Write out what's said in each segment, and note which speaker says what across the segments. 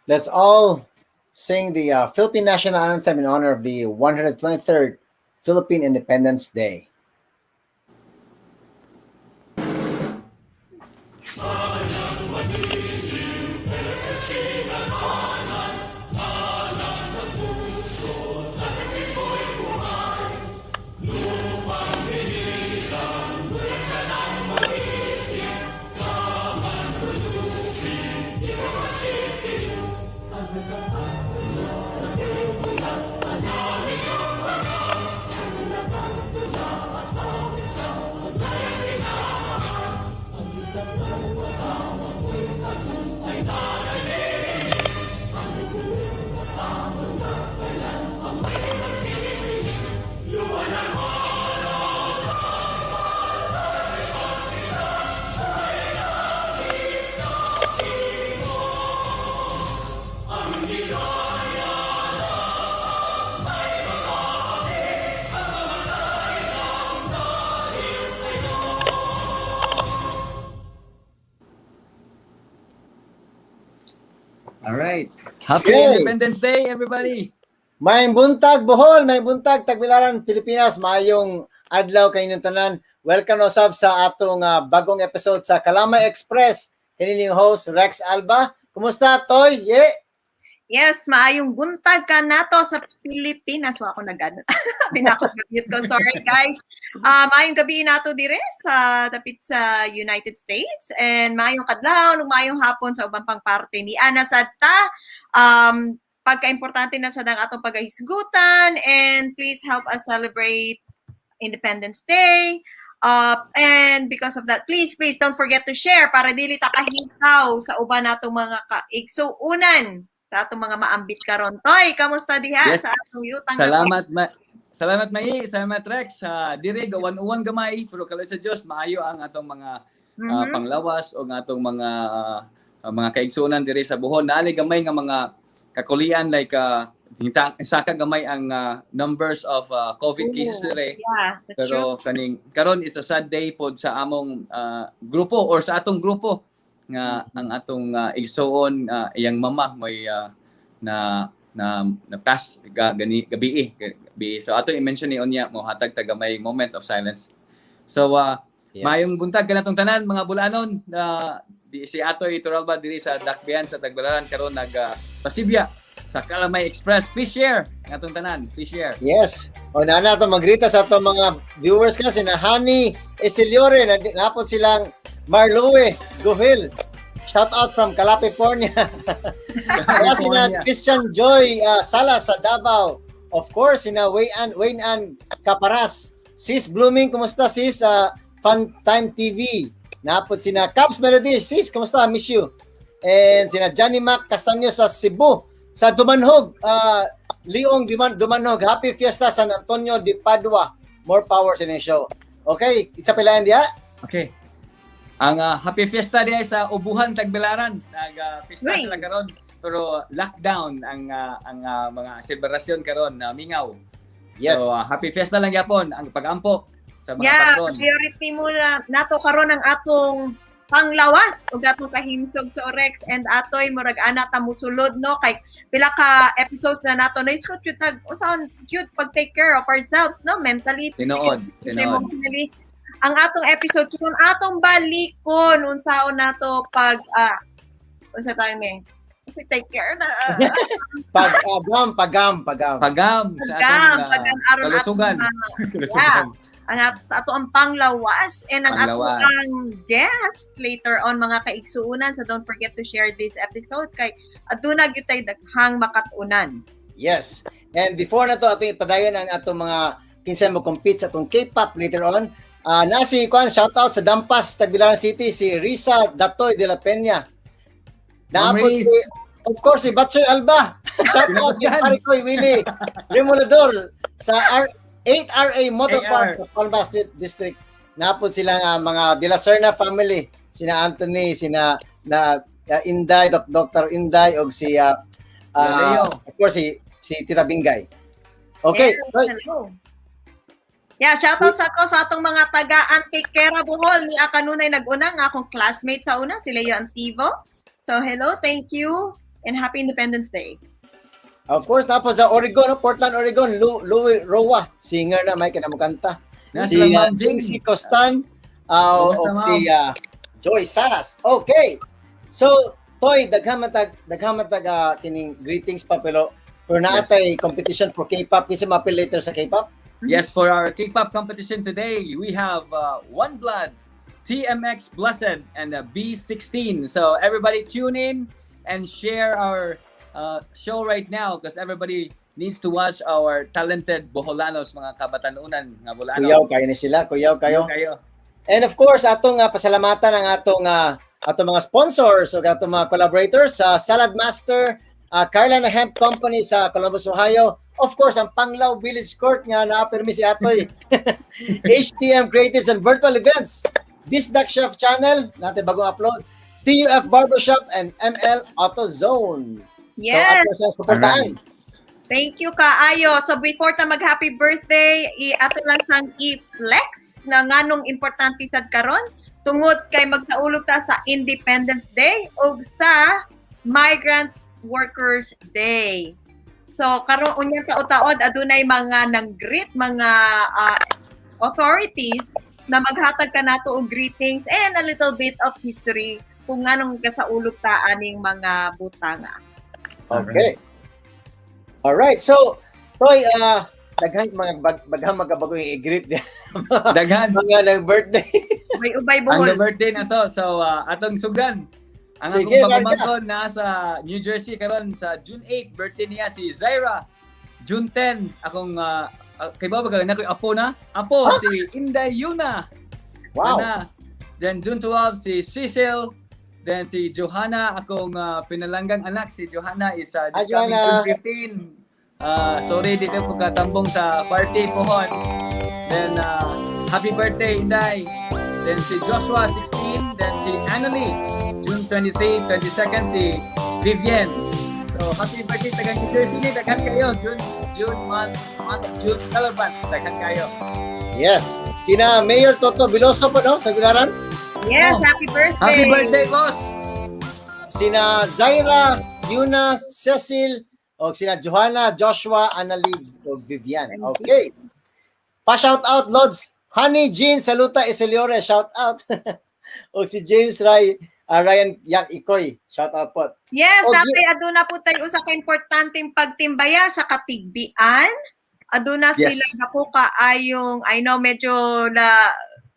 Speaker 1: Let's all sing the Philippine National Anthem in honor of the 123rd Philippine Independence Day.
Speaker 2: All right. Happy
Speaker 1: Yay!
Speaker 2: Independence Day, everybody.
Speaker 1: May buntag Bohol, may buntag Tagbilaran, Pilipinas, maayong adlaw kaninyong tanan. Welcome na usab sa atong bagong episode sa Kalamay Express. Kaninyong host Rex Alba. Kumusta, Toy? Yeah.
Speaker 3: Yes, maayong buntag ka nato sa Pilipinas. Wa ako nag Pinako-mute ko. Sorry, guys. Maayong gabi nato dire sa dapit sa United States and maayong kadlawon ug maayong hapon sa ubang pang parte ni Ana sad ta. Pagkaimportante na sad ang atong pagahisgutan and please help us celebrate Independence Day. And because of that, please, please don't forget to share para dili ta kahikaw sa uban natong mga kaigsuunan sa atong mga maambit karon. Toy, kamusta diha
Speaker 2: Yes.
Speaker 3: sa atong yutang?
Speaker 2: Salamat, Mai, salamat, Rex. Sa dire gawan-uwan gamay pero kaloy sa Dios maayo ang atong mga panglawas o ang atong mga kaigsuonan dire sa Bohol. Naali gamay nga mga kakulian like saka gamay ang numbers of COVID cases dire.
Speaker 3: Yeah, that's
Speaker 2: Pero
Speaker 3: true.
Speaker 2: Kaning karon, it's a sad day pod sa among grupo or sa atong grupo nga ang atong igsoon, iyang mama may na na na pass ga, gani gabi eh, gabi. So ato i-mention ni unya mo hatag ta gamay moment of silence. So
Speaker 1: Yes.
Speaker 2: Maayong buntag kanatong tanan mga bulanon na di, si Atoy Turalba diri sa Dakbayan sa Tagbilaran karon nag pasibya sa Kalamay Express. Please share ang atong tanan. Please share.
Speaker 1: Yes. O na to magrita sa atong mga viewers kasi na Hani Esiliore, napot silang Marlowe Gohil. Shout out from California. Kaya sina Christian Joy Salas sa Davao. Of course, sina Wayne Ann Caparas. Sis Blooming, kumusta sis? Fun Time TV. Napot sina Caps Melody. Sis, kumusta? Miss you. And sina Johnny Mac Castaño sa Cebu. Sa Dumanhog, Leong Dumanhog. Happy Fiesta San Antonio de Padua. More power sa inyong show. Okay, isa pila yan diya?
Speaker 2: Okay. Ang happy fiesta diay sa Ubuhan, Tagbilaran. Nag fiesta
Speaker 3: Uy.
Speaker 2: sila karon pero lockdown ang mga selebrasyon karon na mingaw.
Speaker 1: Yes.
Speaker 2: So happy fiesta lang gyapon ang pagampo sa mga
Speaker 3: Yeah,
Speaker 2: patron.
Speaker 3: priority muna nato karon ang atong panglawas ug atong kahimsog sa Orex and Atoy. Murag ana ta musulod, no, kay pila ka episodes na nato na iskot cute tag unsaon cute pag take care of ourselves, no, mentally,
Speaker 2: Tinuod,
Speaker 3: physically,
Speaker 2: tinuod.
Speaker 3: emotionally. Ang atong episode kung atong balikon unsaon nato pag unsa tayo may take care na
Speaker 1: Pag-agam, pagam, pagam.
Speaker 2: Pagam sa
Speaker 3: pagam
Speaker 2: atong
Speaker 3: pagam aron
Speaker 2: kalusugan.
Speaker 3: atong
Speaker 2: Kalusugan.
Speaker 3: ang sa ato ang panglawas and ang ato
Speaker 2: Panglawas.
Speaker 3: ang guest later on, mga kaigsuunan. So don't forget to share this episode kay aduna gyud tay daghang makat-unan.
Speaker 1: Yes. And before na to, ating ipadayon ang atong mga kinsa mo compete sa atong K-pop later on. Nasi kwan, shout out sa Dampas, Tagbilaran City, si Risa Datoy de la Peña.
Speaker 2: Ma'am
Speaker 1: Naapot
Speaker 2: Riz.
Speaker 1: si, of course, si Batchoy Alba. Shout out si
Speaker 2: Kinamustahan?
Speaker 1: Parikoy Willie Remolador sa 8RA Motor
Speaker 2: AR.
Speaker 1: Parts sa Palma Street District. Naapot sila nga mga De La Serna family, sina Anthony, sina na Inday, Dr. Inday og si
Speaker 2: Leo.
Speaker 1: of course si Tita Bingay. Okay.
Speaker 3: Yes,
Speaker 1: Right.
Speaker 3: hello. Yeah, shout out sa ako sa atong mga taga Antequera, Bohol ni kanunay nag-una nga akong classmate sa una si Leo Antivo. So hello, thank you and happy Independence Day.
Speaker 1: Of course, tapos sa Oregon, no? Portland, Oregon, Louis Roa, singer na may kinamukanta.
Speaker 2: Na
Speaker 1: Si
Speaker 2: sila, Ma'am Jing.
Speaker 1: Jinxie Costan,
Speaker 2: Kumusta,
Speaker 1: o si Joy Saras. Okay. So, Toy, daghan man tag kining greetings pa pero naa tay competition for K-pop kinsa mapil later sa K-pop.
Speaker 2: Yes, for our K-pop competition today, we have One Blood, TMX Blessed, and B16. So everybody tune in and share our show right now because everybody needs to watch our talented Boholanos, mga kabatanunan nga Bolano.
Speaker 1: Kuyaw kayo ni sila, kuyaw kayo.
Speaker 2: Kayo.
Speaker 1: And of course, atong pasalamatan ang atong mga sponsors o atong mga collaborators sa Salad Master, Carla na Hemp Company sa Columbus, Ohio. Of course, ang Panglao Village Court nga naapirmi si Atoy. HTM Creatives and Virtual Events, Bisdak Chef Channel, natin bagong upload, TUF Barbershop and ML Auto Zone.
Speaker 3: Yes.
Speaker 1: So, ato sa suportahan.
Speaker 3: Thank you kaayo. So before ta mag-happy birthday, i-ato lang sang i-flex na nganong importante sad karon tungod kay magsaulog ta sa Independence Day ug sa Migrant Workers Day. So karon unyang taod-taod adunay mga nang-greet mga authorities na maghatag kanato og greetings and a little bit of history kung nganong gasaulog ta aning mga butanga.
Speaker 1: Okay. All right. So, Toy, daghan mga baghang magabago yung i-greet
Speaker 2: Daghan.
Speaker 1: mga nang birthday.
Speaker 3: Ubay ubay
Speaker 2: Ang
Speaker 3: Bohol.
Speaker 2: birthday na to. So, atong sugdan. Ang
Speaker 1: Sige,
Speaker 2: akong
Speaker 1: Larga.
Speaker 2: pagumangkon nasa New Jersey karon sa June 8, birthday niya si Zaira. June 10, akong kay ba ka na ko'y apo na? Apo si Inday Yuna.
Speaker 1: Wow.
Speaker 2: Ana. Then June 12 si Cecil. Then si Johanna, akong pinalanggang anak si Johanna is
Speaker 1: Hi,
Speaker 2: this coming
Speaker 1: Johanna.
Speaker 2: June 15. Sorry, dito ko katambong sa party pohon. Then happy birthday, Inday. Then si Joshua 16, then si Annalie June 23, 22nd si Vivian. So happy birthday taga New Jersey ni daghan kayo June June month month of June celebrant daghan kayo.
Speaker 1: Yes. Sina Mayor Toto Biloso po, no? Sa Gularan.
Speaker 3: Yes,
Speaker 2: Oh.
Speaker 3: happy birthday.
Speaker 2: Happy birthday, boss.
Speaker 1: Sina Zaira, Yuna, Cecil, o sina Johanna, Joshua, Annalie, o Vivian. Okay. Pa-shout out, Lods. Honey Jean Saluta Eseliore, shout out. O si James Ray, Ryan Yak Ikoy, shout out po.
Speaker 3: Yes,
Speaker 1: Oh,
Speaker 3: napay aduna po tayo usa ka importanteng pagtimbaya sa Katigbian. Aduna sila dako kaayong, I know medyo na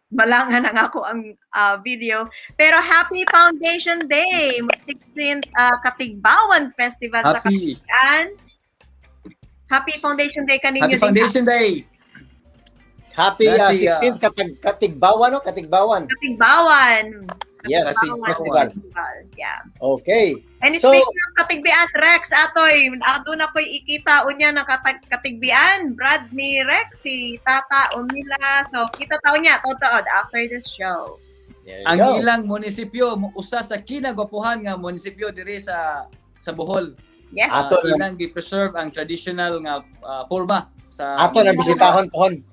Speaker 3: malangan ang ako ang video. Pero Happy Foundation Day, 16th Katigbawan Festival sa
Speaker 2: Happy
Speaker 3: Katigbian. Happy Foundation Day kaninyo
Speaker 2: Happy
Speaker 3: din.
Speaker 2: Foundation Day.
Speaker 1: Happy
Speaker 2: Nasi,
Speaker 1: 16th Katigbawan, no? Katigbawan.
Speaker 3: Katigbawan.
Speaker 1: Yes,
Speaker 3: Katigbawan
Speaker 1: festival.
Speaker 3: Festival. Yeah.
Speaker 1: Okay.
Speaker 3: And
Speaker 1: So-
Speaker 3: speaking of Katigbian, Rex, atoy, aduna ko'y ikita unya ng Katigbian, Brad ni Rex, si Tata Umila. So, kita tao niya, totoo, after this show.
Speaker 1: There you
Speaker 2: Ang
Speaker 1: go.
Speaker 2: ilang munisipyo usa sa kinagwapuhan nga munisipyo diri sa Bohol.
Speaker 3: Yes.
Speaker 1: Ato na-
Speaker 2: Ilang gi-preserve ang traditional nga porma sa
Speaker 1: Ato na bisitahon pohon.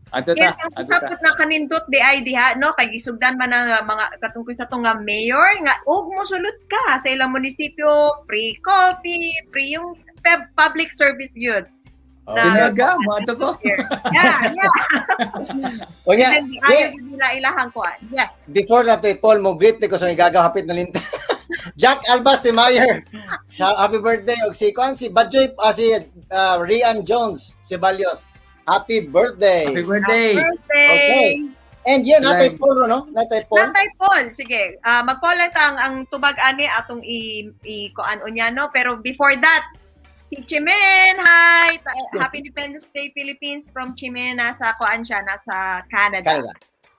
Speaker 2: Ato ta.
Speaker 3: Yes, ang
Speaker 2: Ato ta.
Speaker 3: sapot na kanindot di ay diha, no? Kay gisugdan man ang mga katungkol sa tong nga mayor nga og mosulod ka sa ilang munisipyo, free coffee, free yung public service yun.
Speaker 1: Okay.
Speaker 2: Tinaga mo ato ko.
Speaker 3: Yeah.
Speaker 1: O nga,
Speaker 3: And then, ayaw gyud nila ilahang kuan. Yes.
Speaker 1: Before that, eh, Paul, mo greet ni ko sa igagaw hapit na linta. Jack Albas de Mayer. Happy birthday og si kuan si Badjoy, si Rian Jones Ceballos. Happy birthday.
Speaker 2: Happy birthday.
Speaker 3: Birthday.
Speaker 1: Okay. And yeah, natay
Speaker 2: Ilang-
Speaker 1: Paul, no? Natay Paul.
Speaker 3: Natay Paul, sige. Mag-poll lang ta ang tubag ani atong i kuan unya, no? Pero before that, si Chimen, hi! Happy Independence Day Philippines from Chimen. Nasa kuan siya, nasa Canada.
Speaker 1: Canada.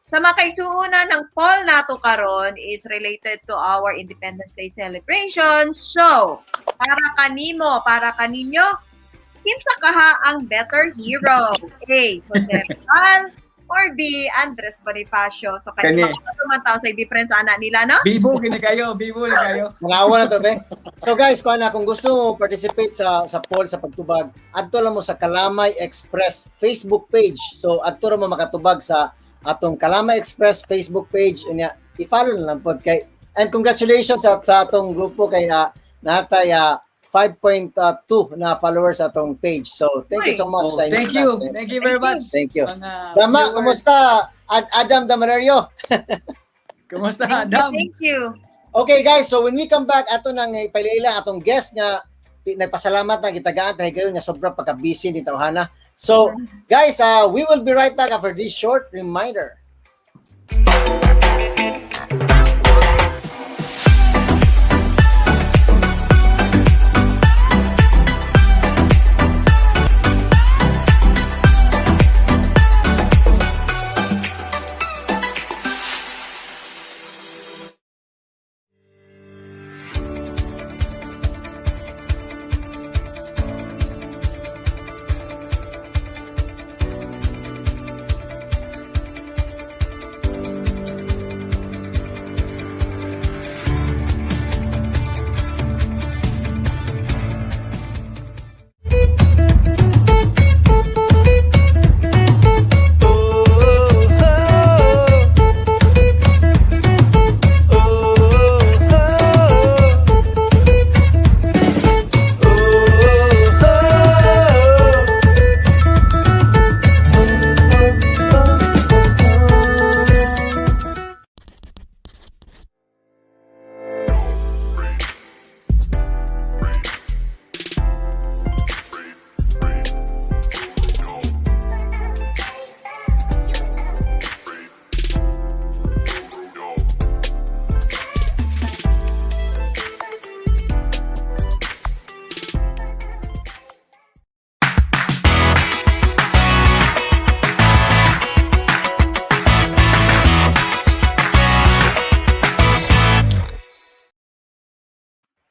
Speaker 3: Sa mga kaisuuna ng poll nato karon is related to our Independence Day celebration. So, para kanimo, para kaninyo, kinsa kaha ang better hero? A. Jose Rizal or B. Andres Bonifacio. So, kay
Speaker 2: Kani.
Speaker 3: man tao sa difference ana nila, no?
Speaker 2: Bibo kini kayo, bibo ni kayo.
Speaker 1: Manawa na to, be. So guys, kuan na kung gusto mo participate sa poll sa pagtubag, adto lang mo sa Kalamay Express Facebook page. So adto ra mo makatubag sa atong Kalamay Express Facebook page, unya i-follow na lang pod kay. And congratulations sa atong grupo kay natay 5.2 na followers sa atong page. So thank you so much
Speaker 2: Oh,
Speaker 1: sa inyo.
Speaker 2: thank you. Thank you very much.
Speaker 1: Thank you.
Speaker 2: Mga
Speaker 1: Tama,
Speaker 2: viewers.
Speaker 1: kumusta? Adam Damarario.
Speaker 2: Kumusta
Speaker 3: Thank you.
Speaker 2: Adam?
Speaker 3: Thank you.
Speaker 1: Okay guys, so when we come back, ato nang ipailaila atong guest nga nagpasalamat na gitagaan tayo kayo nga sobrang pagka-busy ni Tawhana. So guys, we will be right back after this short reminder.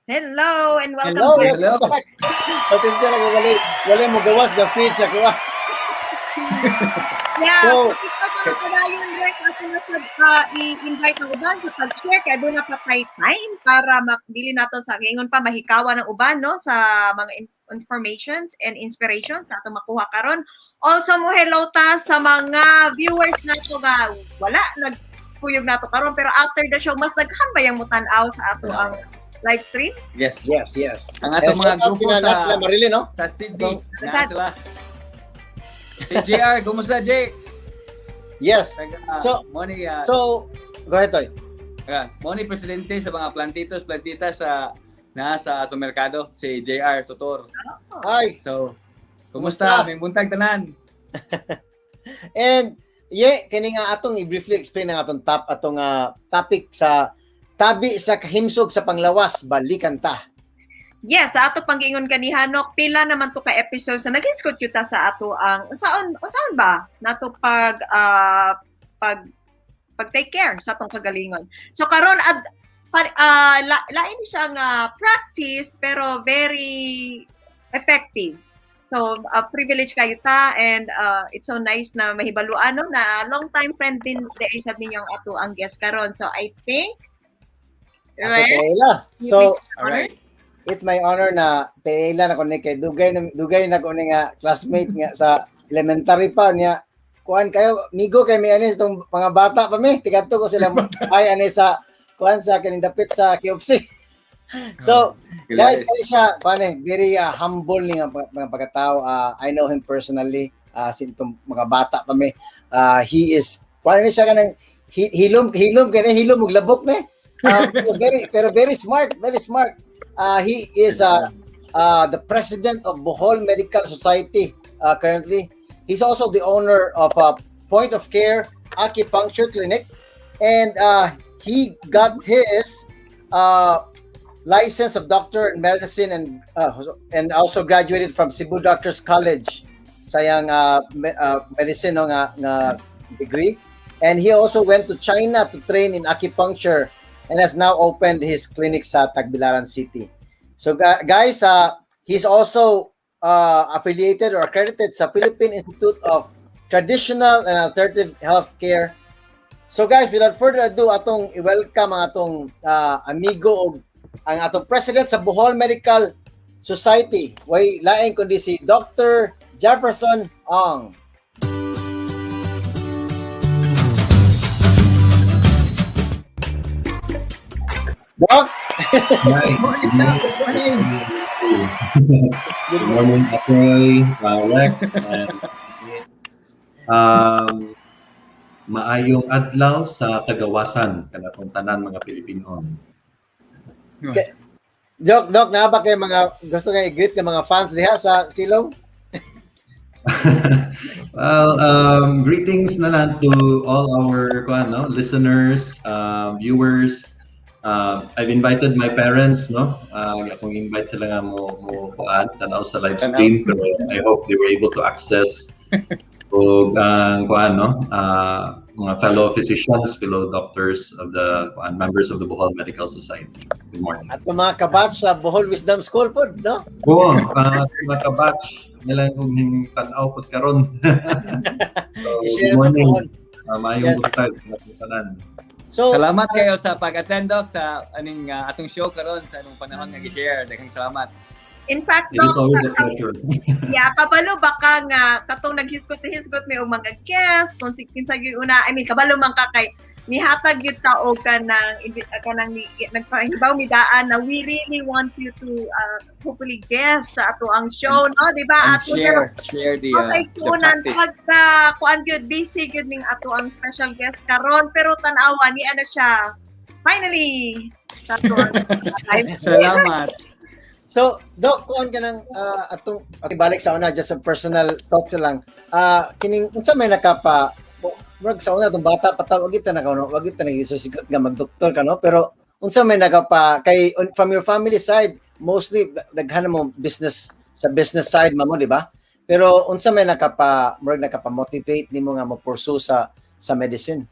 Speaker 3: Hello and welcome
Speaker 1: Hello,
Speaker 3: back.
Speaker 2: Hello.
Speaker 1: welcome back. Pasensya na kung wala mo gawas na feed sa kuha.
Speaker 3: Yeah,
Speaker 1: So-
Speaker 3: so, padayon Rex, ato na sad i-invite ang uban sa pag-share kay doon na patay time para dili nato sa ingon pa mahikawan ang uban, no, sa mga informations and inspirations sa ato makuha karon. Also mo hello ta sa mga viewers nato nga wala nagkuyog nato karon, pero after the show mas daghan ba yang mutan-aw sa ato ang live stream?
Speaker 2: Yes.
Speaker 1: Yes.
Speaker 2: Ang atong
Speaker 1: Eh,
Speaker 2: mga
Speaker 1: shout out
Speaker 2: grupo
Speaker 1: kina
Speaker 2: sa
Speaker 1: Nasla Marilyn, no?
Speaker 2: sa Sydney.
Speaker 3: Sa-
Speaker 2: Na sila. Si JR, kumusta Jay?
Speaker 1: Yes.
Speaker 2: Taga, mo ni
Speaker 1: So, go ahead, Toy.
Speaker 2: Mo ni presidente sa mga plantitos, plantitas sa na sa atong merkado, si JR Tutor.
Speaker 1: Ay,
Speaker 2: So,
Speaker 1: kumusta?
Speaker 2: kumusta? May buntag tanan.
Speaker 1: And yeah, kini nga atong i-briefly explain ang atong top atong topic sa tabi sa kahimsog sa panglawas, balikan ta.
Speaker 3: Yes, sa ato panggiingon kaniha, no, pila naman to ka episode sa naghisgot yuta sa ato ang unsaon ba nato pag take care sa atong kagalingon. So karon ad pa, lain siya nga practice pero very effective. So privilege kayo ta and it's so nice na mahibaluan, no, na long time friend din di sa ninyo ang ato ang guest karon. So I think
Speaker 1: Ako
Speaker 3: right?
Speaker 1: Kaila. So
Speaker 2: Alright.
Speaker 1: It's my honor na paila na ko ni kay dugay na ko ni nga classmate nga sa elementary pa niya. Kuan kayo, migo kay mi ani itong mga bata pa mi tigadto ko sila ay ani sa kuan sa kining dapit sa KFC. So guys, kaya siya kuan eh, very humble ni nga mga pagkatao. I know him personally since itong mga bata pa mi. He is kuan ni siya kanang hilom hilom kay hilom og labok ni, pero very smart, very smart. He is the president of Bohol Medical Society currently. He's also the owner of a Point of Care Acupuncture Clinic, and he got his license of doctor in medicine and also graduated from Cebu Doctors College sa iyang medicine, no, nga degree. And he also went to China to train in acupuncture and has now opened his clinic sa Tagbilaran City. So guys, he's also affiliated or accredited sa Philippine Institute of Traditional and Alternative Healthcare. So guys, without further ado, atong i-welcome ang atong amigo og ang atong president sa Bohol Medical Society. Way lain kundi si Dr. Jefferson Ong. Doc,
Speaker 4: Hi.
Speaker 2: Good morning, Doc. Good morning.
Speaker 4: Good morning, Atoy, Rex, and maayong adlaw sa kagawasan kanatong tanan mga Pilipino.
Speaker 1: Doc, Doc, naa ba kay mga gusto kay i-greet ng mga fans diha sa Silong?
Speaker 4: Well, greetings na lang to all our kuan, no, listeners, viewers. I've invited my parents, no? Akong invite sila nga mo kuan, tanaw sa live stream, pero I hope they were able to access og ang kuan, no? Mga fellow physicians, fellow doctors of the kuan, members of the Bohol Medical Society. Good morning.
Speaker 1: At mga kabatch sa Bohol Wisdom School po, no?
Speaker 4: Oo, mga kabatch nila kung tanaw pud karon. So,
Speaker 1: I-share
Speaker 4: good
Speaker 1: na
Speaker 4: morning.
Speaker 1: Bohol.
Speaker 4: Maayong buntag sa tanan.
Speaker 1: So,
Speaker 2: Salamat kayo sa pag-attend, Doc, sa aning atong show karon sa anong panahon nga gi-share. Daghang salamat.
Speaker 3: In fact,
Speaker 4: It is
Speaker 3: Doc,
Speaker 4: always a pleasure.
Speaker 3: Yeah, kabalo baka nga katong naghisgot-hisgot may og mga guest kung si kinsa gyud una, I mean, kabalo man ka kay nihatag gyud ta og kanang kanang nagpahibaw mi daan na we really want you to hopefully guest sa ato ang show, no, di ba?
Speaker 2: And
Speaker 3: Ato
Speaker 2: share
Speaker 3: Okay,
Speaker 2: the
Speaker 3: kunan
Speaker 2: practice.
Speaker 3: Pagka kuan gyud, busy gyud ning ato ang special guest karon, pero tan-awa ni ano siya finally sa ato ang live.
Speaker 2: Salamat.
Speaker 1: So, Doc, kuan ka ng atong atong balik sa una, just a personal talk sa lang. Kining unsa may nakapa murag sa una atong bata pa ta, wag ito na kauno, wag ito nagisusigot nga magdoktor ka, no, pero unsa may nakapa kay from your family side, mostly daghan mo business sa business side mamo, di ba? Pero unsa may nakapa murag nakapa-motivate nimo nga mo pursue sa medicine?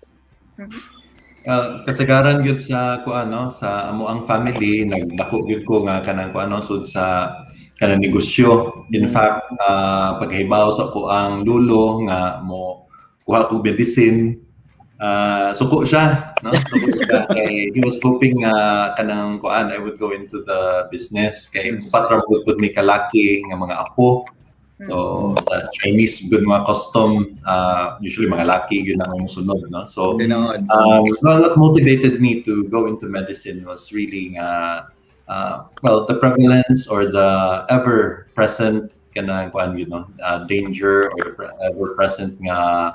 Speaker 4: Kasagaran gyud sa kuan, no, sa amo ang family, nagdako gyud ko nga kanang kuan, no, sud sa kanang negosyo. In fact, paghibaw sa ko ang lulo nga mo kuha ko medicine, suko siya, no, suko siya kay he was hoping nga kanang kuan, I would go into the business kay upat ra gud mi kalaki nga mga apo. So sa Chinese good mga custom, usually mga laki yun ang musunod, no? So
Speaker 2: Tinuod.
Speaker 4: Well, what motivated me to go into medicine was really well, the prevalence or the ever present kanang kuan danger or the ever present nga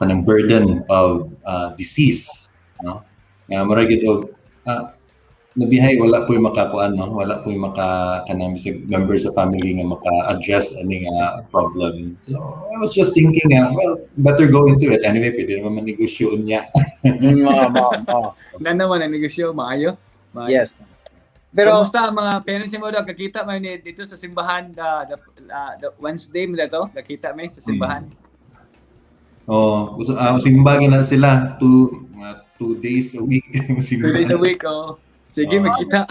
Speaker 4: kanang burden of disease, no, nga mura gyud og nabihay wala po'y makakuan, no, wala po'y maka kanang bisag member sa family nga maka-address ani nga problem. So I was just thinking nga, well, better go into it anyway, pwede naman manegosyo unya.
Speaker 1: Mao.
Speaker 2: Na naman ang negosyo, maayo. Maayo.
Speaker 1: Yes. Pero
Speaker 2: kumusta ang mga parents mo daw? Kakita man ni dito sa simbahan the Wednesday mo to? Kakita may sa simbahan.
Speaker 4: Oh, gusto simba na sila mga 2 days a week. Simba.
Speaker 2: 2 days a week, oh. Sige,
Speaker 4: Oo.
Speaker 2: magkita.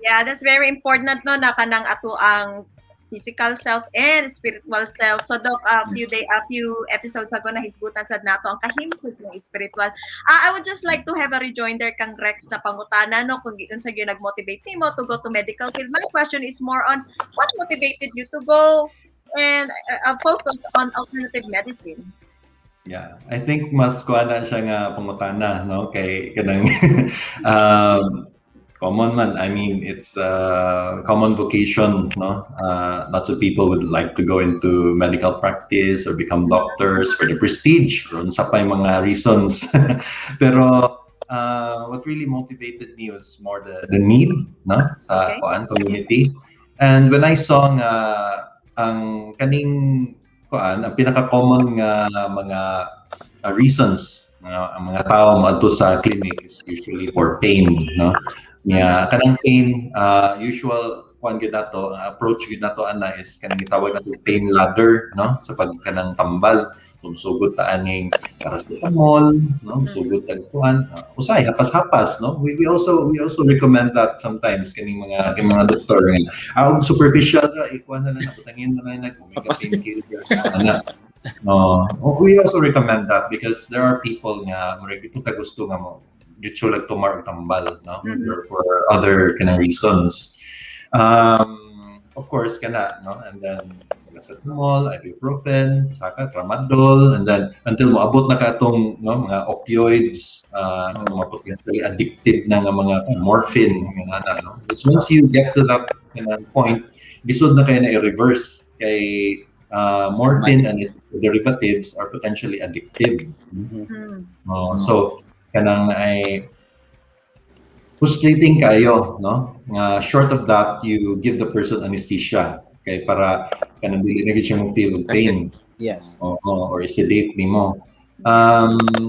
Speaker 3: Yeah, that's very important, no, na kanang ato ang physical self and spiritual self. So Doc, a few episodes ago na hisgutan sad nato ang kahimsog ng spiritual. I would just like to have a rejoinder kang Rex na pangutana, no, kung unsa gyud nag-motivate nimo to go to medical field. My question is more on what motivated you to go and focus on alternative medicine.
Speaker 4: Yeah, I think mas kuha na siya nga pangutana, no, kay kanang common man. I mean, it's a common vocation, no? Lots of people would like to go into medical practice or become doctors for the prestige or unsa pa yung mga reasons. Pero what really motivated me was more the need, no, sa kuan community. And when I saw nga ang kaning kuan, ang pinaka-common nga mga reasons ang mga tao moadto sa clinic is usually for pain, no? Nya kanang pain, usual kuan gyud nato, ang approach gyud nato ana is kanang gitawag nato pain ladder, no, sa pag kanang tambal. So musugod ta aning paracetamol, no, musugod tag kuan, usay hapas-hapas, no. We also recommend that sometimes kaning mga doktor nga og superficial ra, ikuan na lang, butangin na lang nag omega
Speaker 2: Hapas.
Speaker 4: Painkiller ana. No, we also recommend that because there are people nga murag dito ka gusto nga mo diretso lang tumar og tambal, no, or for other kanang reasons. Of course kana, no, and then paracetamol, ibuprofen, saka tramadol, and then until moabot na ka atong, no, mga opioids, mga potentially addictive na nga mga morphine mga ana, no. Because once you get to that kanang point, lisod na kaayo na i-reverse kay morphine and its derivatives are potentially addictive. So kanang ay frustrating kayo, no? Nga short of that, you give the person anesthesia kay para kanang dili na gyud siya mo feel pain. Oo, or sedate nimo.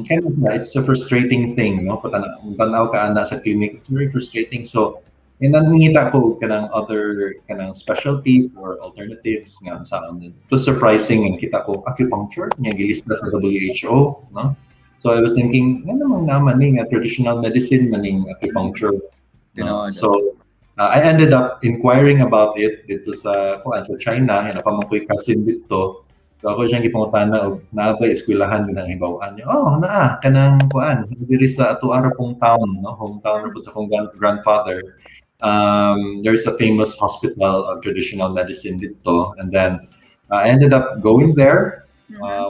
Speaker 4: Kind of, it's a frustrating thing, no? Pag tanaw ka ana sa clinic, it's very frustrating. So, and nangita ko kanang other kanang specialties or alternatives nga sa. It was surprising nga kita ko acupuncture nga gilista sa WHO, no? So I was thinking, nga namang naman ni nga traditional medicine maning acupuncture, no?
Speaker 2: Tinuod.
Speaker 4: So I ended up inquiring about it dito sa kuan, sa China, naa pa man ko'y cousin dito. So ako siyang gipangutana og naa ba eskwelahan din ang hibaw-an niya. Oh, naa kanang kuan diri sa ato ara pong town, no, hometown ra pud sa akong grandfather. There's a famous hospital of traditional medicine dito, and then I ended up going there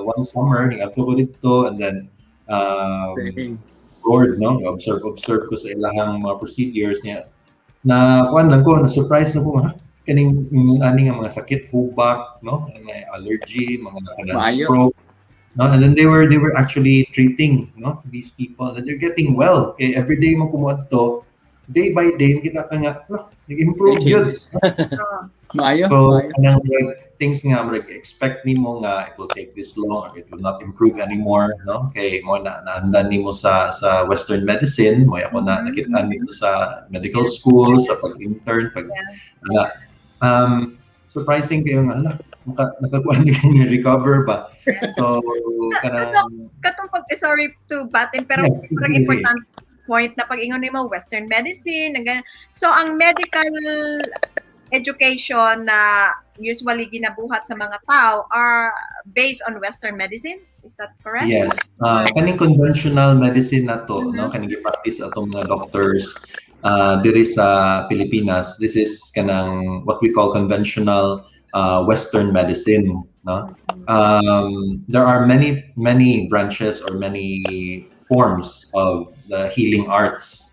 Speaker 4: one summer, niadto ko dito and then explored, no, observe observe ko sa ilahang mga procedures niya. Na kuan lang ko, na surprise na ko, ha, kaning yung ani nga mga sakit, hubak, no, mga allergy, mga kanang
Speaker 2: Maayo.
Speaker 4: Stroke, no, and then they were actually treating, no, these people and they're getting well. Kay every day mo kumuadto, day by day kita ka nga, no, nag-improve yun.
Speaker 2: Changes. Maayo.
Speaker 4: So,
Speaker 2: Maayo.
Speaker 4: Kanang like, things nga like expect nimo nga it will take this long or it will not improve anymore, no? Kay mo na naandan nimo sa Western medicine, mo ako na nakita nito sa medical school, sa pag-intern, pag ana, surprising kayo nga ala, nakakuha ni recover ba? So, kanang
Speaker 3: Katong pag, eh, sorry to butt in, pero
Speaker 4: Yeah, sige,
Speaker 3: parang
Speaker 4: sige.
Speaker 3: Important point na pag-ingon nimo Western medicine, ang ganyan. So ang medical education na usually ginabuhat sa mga tao are based on Western medicine. Is that correct?
Speaker 4: Yes. Kaning conventional medicine na to, no, kaning gi-practice atong mga doctors diri sa Pilipinas. This is kanang what we call conventional Western medicine, no? There are many many branches or many forms of the healing arts.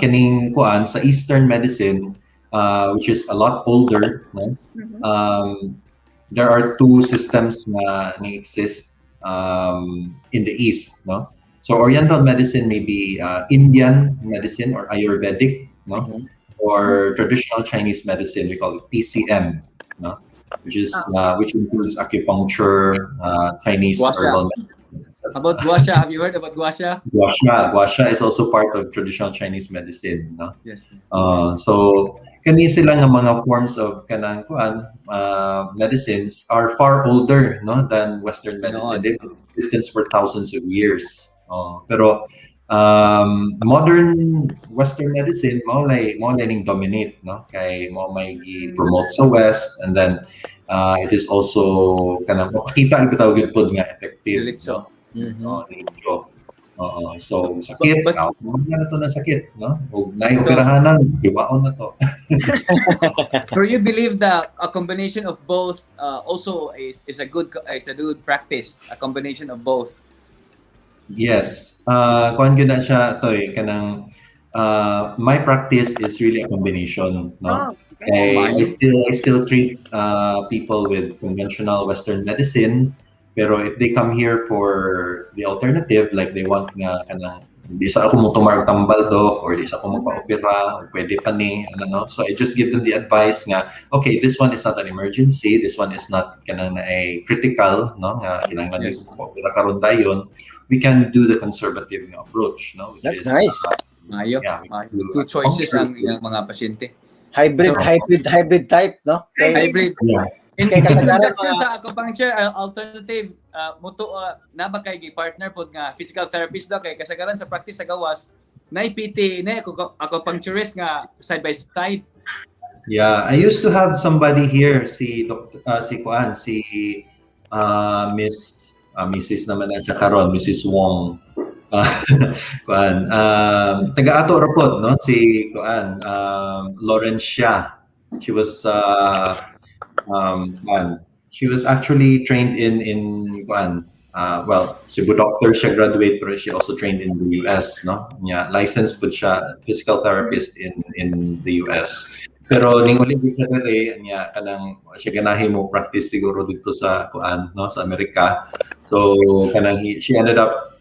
Speaker 4: Kaning kuan sa Eastern medicine, which is a lot older, no? There are two systems na ni exist. in the East, no? So Oriental medicine may be Indian medicine or Ayurvedic, no? Or traditional Chinese medicine, we call it TCM, no? Which includes acupuncture, Chinese
Speaker 2: Gua sha.
Speaker 4: Herbal medicine, etc.
Speaker 2: About gua sha, have you heard about gua sha?
Speaker 4: Gua sha, gua sha is also part of traditional Chinese medicine, no?
Speaker 2: Yes.
Speaker 4: So kani sila nga mga forms of kanang kuan medicines are far older, no, than Western medicine.
Speaker 2: Noon.
Speaker 4: They've been in existence for thousands of years. Pero modern Western medicine mao lay ning dominate, no, kay mao may gi-promote sa West, and then it is also kanang makita bitaw gyud pod nga effective.
Speaker 2: Diretso.
Speaker 4: No? Diretso. Oo. So, sakit, na to na sakit, no? Ug naay operahanan, hiwaon na to.
Speaker 2: Pero you believe that a combination of both also is a good practice, a combination of both?
Speaker 4: Yes. Kuan gyud na siya toy, kanang my practice is really a combination, no?
Speaker 3: Oh, okay.
Speaker 4: I still treat people with conventional Western medicine, pero if they come here for the alternative, like they want nga kanang di sa ako mo tumar og tambal, doc, or di sa ako magpa-opera, or pwede pa ni ano, no? So I just give them the advice nga, okay, this one is not an emergency, this one is not kanang na critical, no, nga kinahanglan opera karon dayon, we can do the conservative nga approach, no, which
Speaker 1: That's
Speaker 4: is,
Speaker 1: nice.
Speaker 2: Maayo.
Speaker 4: Yeah, we
Speaker 2: Maayo.
Speaker 4: do
Speaker 2: Two choices ang
Speaker 4: acupuncture.
Speaker 2: Ilang mga pasyente.
Speaker 1: Hybrid, hybrid type, no? Kay,
Speaker 2: Hybrid.
Speaker 4: Yeah.
Speaker 2: In
Speaker 1: Kay kasagaran
Speaker 2: conjunction sa acupuncture, alternative, muto, na ba kay partner pod nga physical therapist daw, kay kasagaran sa practice sa gawas, na PT, na acupuncturist nga side by side?
Speaker 4: Yeah, I used to have somebody here, si Dr. Si Kuan, si Miss Mrs. naman na siya karon, Mrs. Wong. Kuan, taga ato ra pod, no? Si Kuan, Lawrence Xia. She was kuan, she was actually trained in kuan, well, Cebu doctor siya graduate, pero she also trained in the US, no? Yeah, licensed pod siya physical therapist in the US. Pero ning uli siya diri niya, kanang siya ganahi mo practice siguro dito sa kuan, no, sa Amerika. So kanang she ended up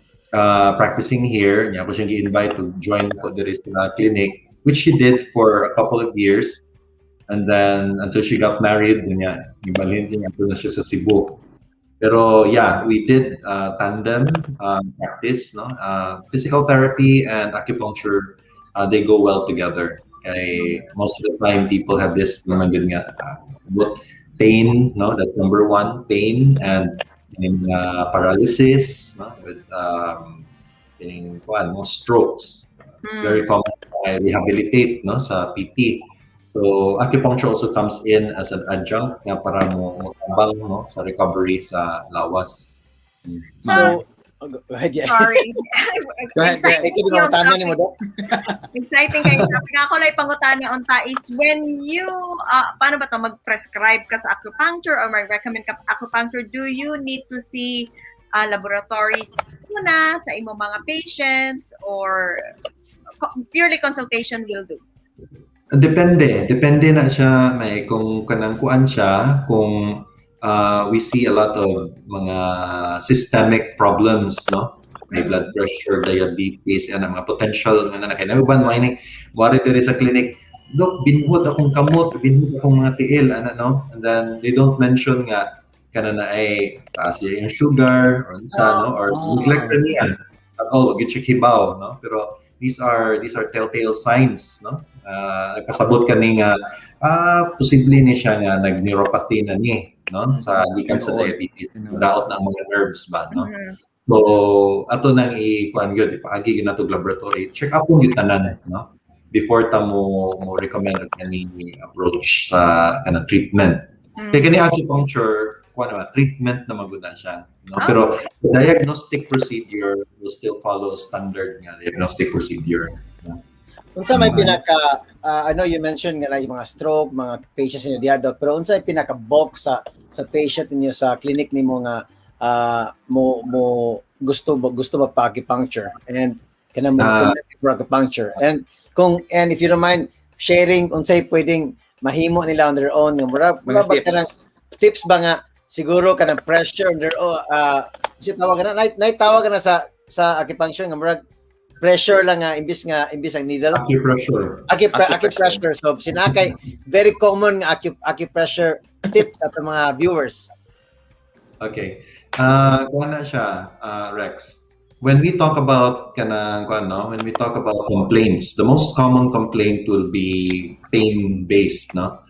Speaker 4: practicing here. Niya ako siyang gi-invite to join ko diri sa clinic, which she did for a couple of years. And then until she got married, niya gibalhin niya na siya sa Cebu. Pero yeah, we did tandem practice, no? Physical therapy and acupuncture, they go well together. Kay most of the time people have this naman gud nga what pain, no? That's number one, pain and in paralysis, no? With in kuan, mo strokes. Very common rehabilitate, no, sa PT. So acupuncture also comes in as an adjunct nga para mo tabang, no, sa recovery sa lawas.
Speaker 1: So, oh, go ahead, yeah.
Speaker 3: Sorry.
Speaker 2: Go ahead, go ahead.
Speaker 1: Ikaw din ang tanda ni mo, Dok.
Speaker 3: Exciting kayo. Topic. Ako lang pangutana unta is when you, paano ba to, mag-prescribe ka sa acupuncture or mag-recommend ka acupuncture, do you need to see laboratories muna sa imong mga patients or purely consultation will do?
Speaker 4: Depende, depende na siya may kung kanang kuan siya, kung we see a lot of mga systemic problems, no? May blood pressure, diabetes, and mga potential nga na kay uban mo ini wari diri sa clinic, "Dok, binhod akong kamot, binhod akong mga tiil," ana, no? And then they don't mention nga kana na ay taas siya yung sugar or unsa, no, or neglect ra niya at all, wag siya kibaw, no? Pero these are telltale signs, no? Nagpasabot kani nga posible ni siya nga nag-neuropathy na ni, no, sa gikan sa
Speaker 2: Tinuod.
Speaker 4: Diabetes,
Speaker 2: Tinuod.
Speaker 4: Daot na ang mga nerves ba, no? So ato nang i-kuan gyud, ipaagi gyud nato og laboratory check up kung gyud tanan, no, before ta mo recommend og any approach sa kana treatment. Kay kani acupuncture, kuan naman, treatment na magud na siya, no?
Speaker 3: Ah.
Speaker 4: Pero the diagnostic procedure will still follow standard nga diagnostic procedure, no?
Speaker 1: Unsa may pinaka ano, you mentioned nga na yung mga stroke, mga patients ninyo diha, Doc, pero unsa may pinaka bulk sa patient ninyo sa clinic nimo nga mo gusto ba pa acupuncture and kana mo recommend for acupuncture, and if you don't mind sharing, unsay pwedeng mahimo nila on their own nga mura
Speaker 2: Mga
Speaker 1: ba kanang
Speaker 2: tips.
Speaker 1: Tips ba nga Siguro kanang pressure under, oh, si tawag na nay tawag na sa acupuncture nga murag pressure lang nga imbis ang needle.
Speaker 4: Acupressure.
Speaker 2: Acupressure.
Speaker 1: Acupressure. So sinakay very common nga acupressure tips sa atong mga viewers.
Speaker 4: Okay. Kuha na siya, Rex. When we talk about kanang kuan, no, when we talk about complaints, the most common complaint will be pain based, no?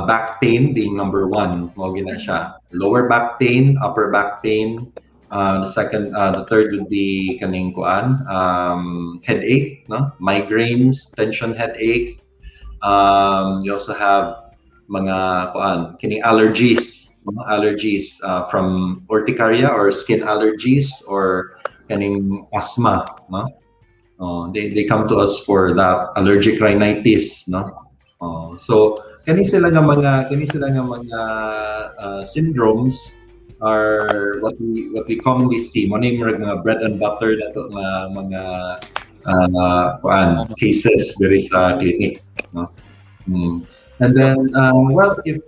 Speaker 4: Back pain being number one, mao gyud na siya. Lower back pain, upper back pain. The second, the third would be kaning kuan, headache, no? Migraines, tension headaches. You also have mga kuan, kining allergies, no? Allergies from urticaria or skin allergies or kaning asthma, no? Oh, they come to us for that, allergic rhinitis, no? Oh, so kani sila nga mga syndromes are what we commonly see. Mo ni murag mga bread and butter na to nga mga kuan cases diri sa clinic, no? And then well, if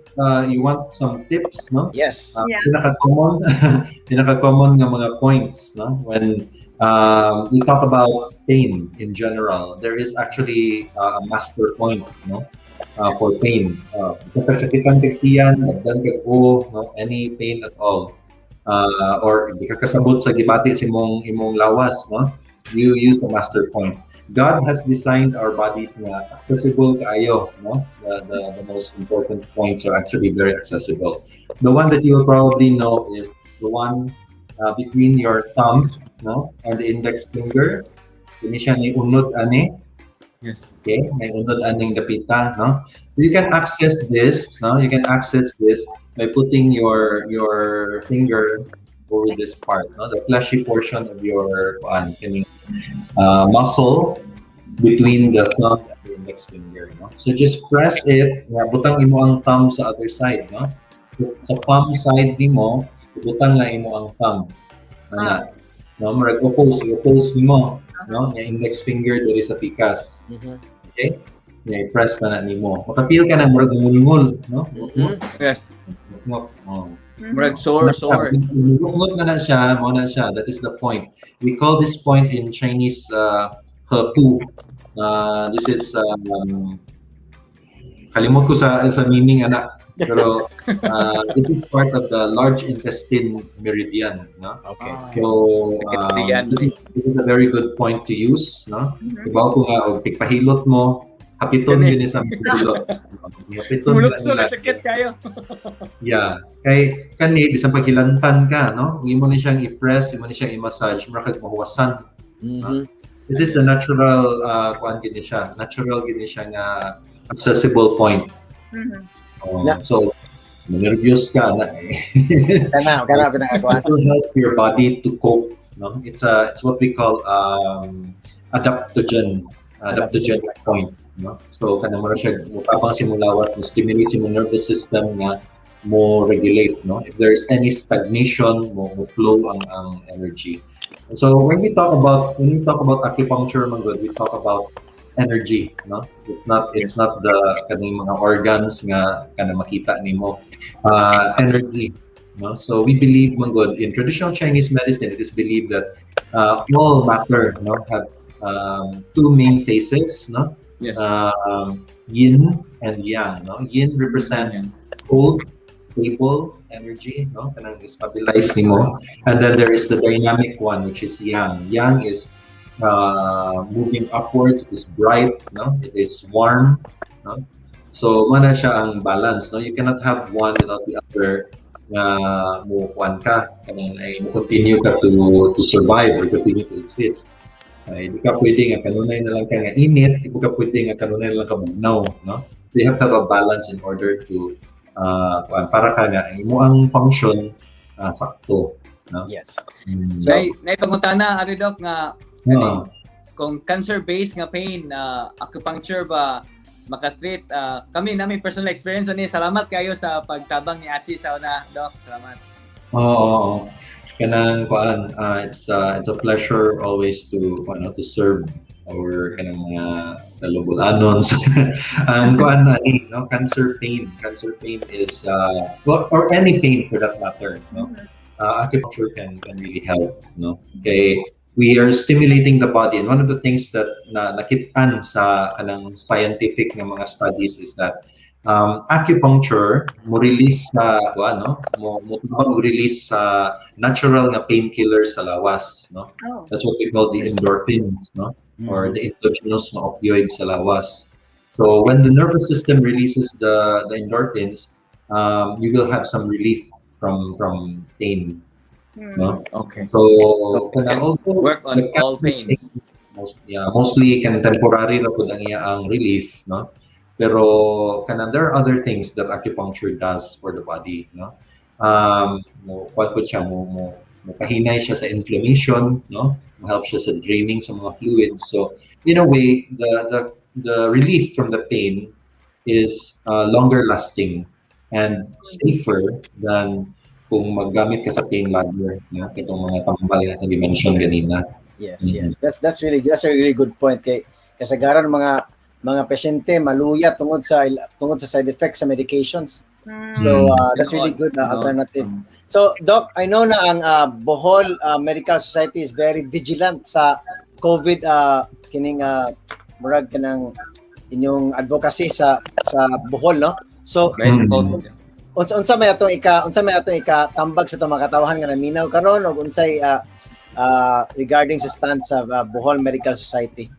Speaker 4: you want some tips, no?
Speaker 1: Yes.
Speaker 4: Pinaka-common nga mga points, no? When we talk about pain in general, there is actually a master point, no? For pain. Sa pagsakitan kag tiyan, nagdan kag ulo, no? Any pain at all. Or di ka kasabot sa gibati sa imong lawas, no? You use a master point. God has designed our bodies nga accessible kaayo, no? The most important points are actually very accessible. The one that you will probably know is the one between your thumb, no, and the index finger. Kini siya ni unod ani. Okay, may unod aning dapita, no? You can access this, no? You can access this by putting your finger over this part, no? The fleshy portion of your kuan, kining muscle between the thumb and the index finger, no? So just press it, nga butang imo ang thumb sa other side, no? Sa palm side nimo, butang lang imo ang thumb. Ana. No, murag oppose, i-oppose nimo, no? Nga index finger diri sa pikas. Okay? Nga i-press na na nimo. Maka-feel ka na murag ngulngul, no? Ngot. Oh.
Speaker 2: Murag sore, sore.
Speaker 4: Ngungot na na siya, mo na siya. That is the point. We call this point in Chinese Hepu. This is kalimot ko sa meaning ana, pero it is part of the large intestine meridian, no?
Speaker 1: Okay.
Speaker 4: So
Speaker 2: Intestine.
Speaker 4: it is a very good point to use, no? Ibaw ko nga og pigpahilot mo, hapiton
Speaker 2: Kani.
Speaker 4: Yun sa hilot. Hapiton
Speaker 2: Mulot
Speaker 4: na
Speaker 2: so
Speaker 4: nila.
Speaker 2: sakit kayo.
Speaker 4: Yeah. Kay kani bisan paghilantan ka, no? Imo ni siyang i-press, imo ni siyang i-massage, mura kag mahuwasan. It is a natural kuan gini siya. Natural gini siya nga accessible point. So nervous ka na eh.
Speaker 1: Kana pinakakuan.
Speaker 4: It will help your body to cope, no? It's what we call adaptogen point, no? So kana mo na siya mutabang sa imong lawas, mo stimulate sa imong nervous system nga mo regulate, no? If there's any stagnation, mo flow ang energy. So when we talk about acupuncture man gud, we talk about energy, no? It's not the kaning mga organs nga kana makita nimo, energy, no? So we believe man gud in traditional Chinese medicine, it is believed that all matter, no, have two main faces, no? Yin and yang, no? Yin represents cold, stable energy, no? Kanang stabilize nimo. And then there is the dynamic one, which is yang. Yang is moving upwards, it is bright, no? It is warm, no? So mana siya ang balance, no? You cannot have one without the other nga mo kuan ka kanang ay mo continue ka to survive or continue to exist. Ay, di ka pwede nga kanunay na lang ka nga init, di ka pwede nga kanunay na lang ka bugnaw, no? So you have to have a balance in order to kuan, para ka nga imo ang function sakto, no?
Speaker 1: Yes.
Speaker 2: Nay pangutana ari, Doc, nga kung cancer based nga pain na acupuncture ba makatreat? Kami nami personal experience ani. Salamat kayo sa pagtabang ni Achi sa una, Doc. Salamat.
Speaker 4: Oo. Kanang kuan, it's a pleasure always to ano, to serve. Our kanang mga fellow Boholans. Ang kuan na ni, no, cancer pain. Cancer pain is well, or any pain for that matter, no. Acupuncture can really help, no. Okay, we are stimulating the body, and one of the things that na nakitaan sa kanang scientific nga mga studies is that acupuncture mo release sa kuan, no, mo release sa natural nga painkillers sa lawas, no. That's what we call the endorphins, no, or the endogenous na opioids sa lawas. So when the nervous system releases the endorphins, you will have some relief from pain, no. So kanang although
Speaker 2: Work on
Speaker 4: the
Speaker 2: all pains.
Speaker 4: Most, yeah, mostly kan temporary ra pud ang iya ang relief, no? Pero kanang there are other things that acupuncture does for the body, no? Mo kuan pud siya, mo pahinay siya sa inflammation, no? Mo help siya sa draining sa mga fluids. So in a way, the relief from the pain is longer lasting and safer than kung maggamit ka sa pain ladder, no? Katong mga tambal na gi-mention ganina.
Speaker 1: Yes, yes. That's a really good point kay kasagaran mga pasyente maluya tungod sa side effects sa medications. So that's really good alternative. So Doc, I know na ang Bohol Medical Society is very vigilant sa COVID, kining murag kanang inyong advocacy sa Bohol, no? So
Speaker 2: Right? COVID.
Speaker 1: Unsa may atong ika tambag sa atong mga katawhan nga naminaw karon og unsay regarding sa stand sa Bohol Medical Society?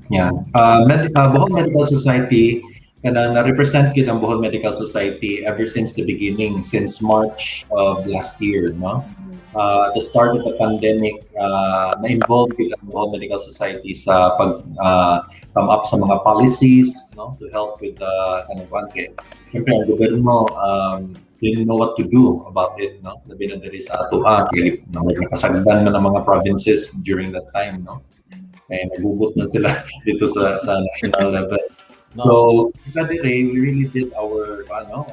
Speaker 4: Yeah. Bohol Medical Society, kanang na-represent gid ang Bohol Medical Society ever since the beginning, since March of last year, no? At the start of the pandemic, na-involved gid ang Bohol Medical Society sa pag come up sa mga policies, no, to help with the kanang kuan kay siyempre ang gobyerno didn't know what to do about it, no? Labi na diri sa atoa kay no, nakasagdan man ang mga provinces during that time, no? Eh, nagubot na sila dito sa national level. So, kita dire, we really did our ano,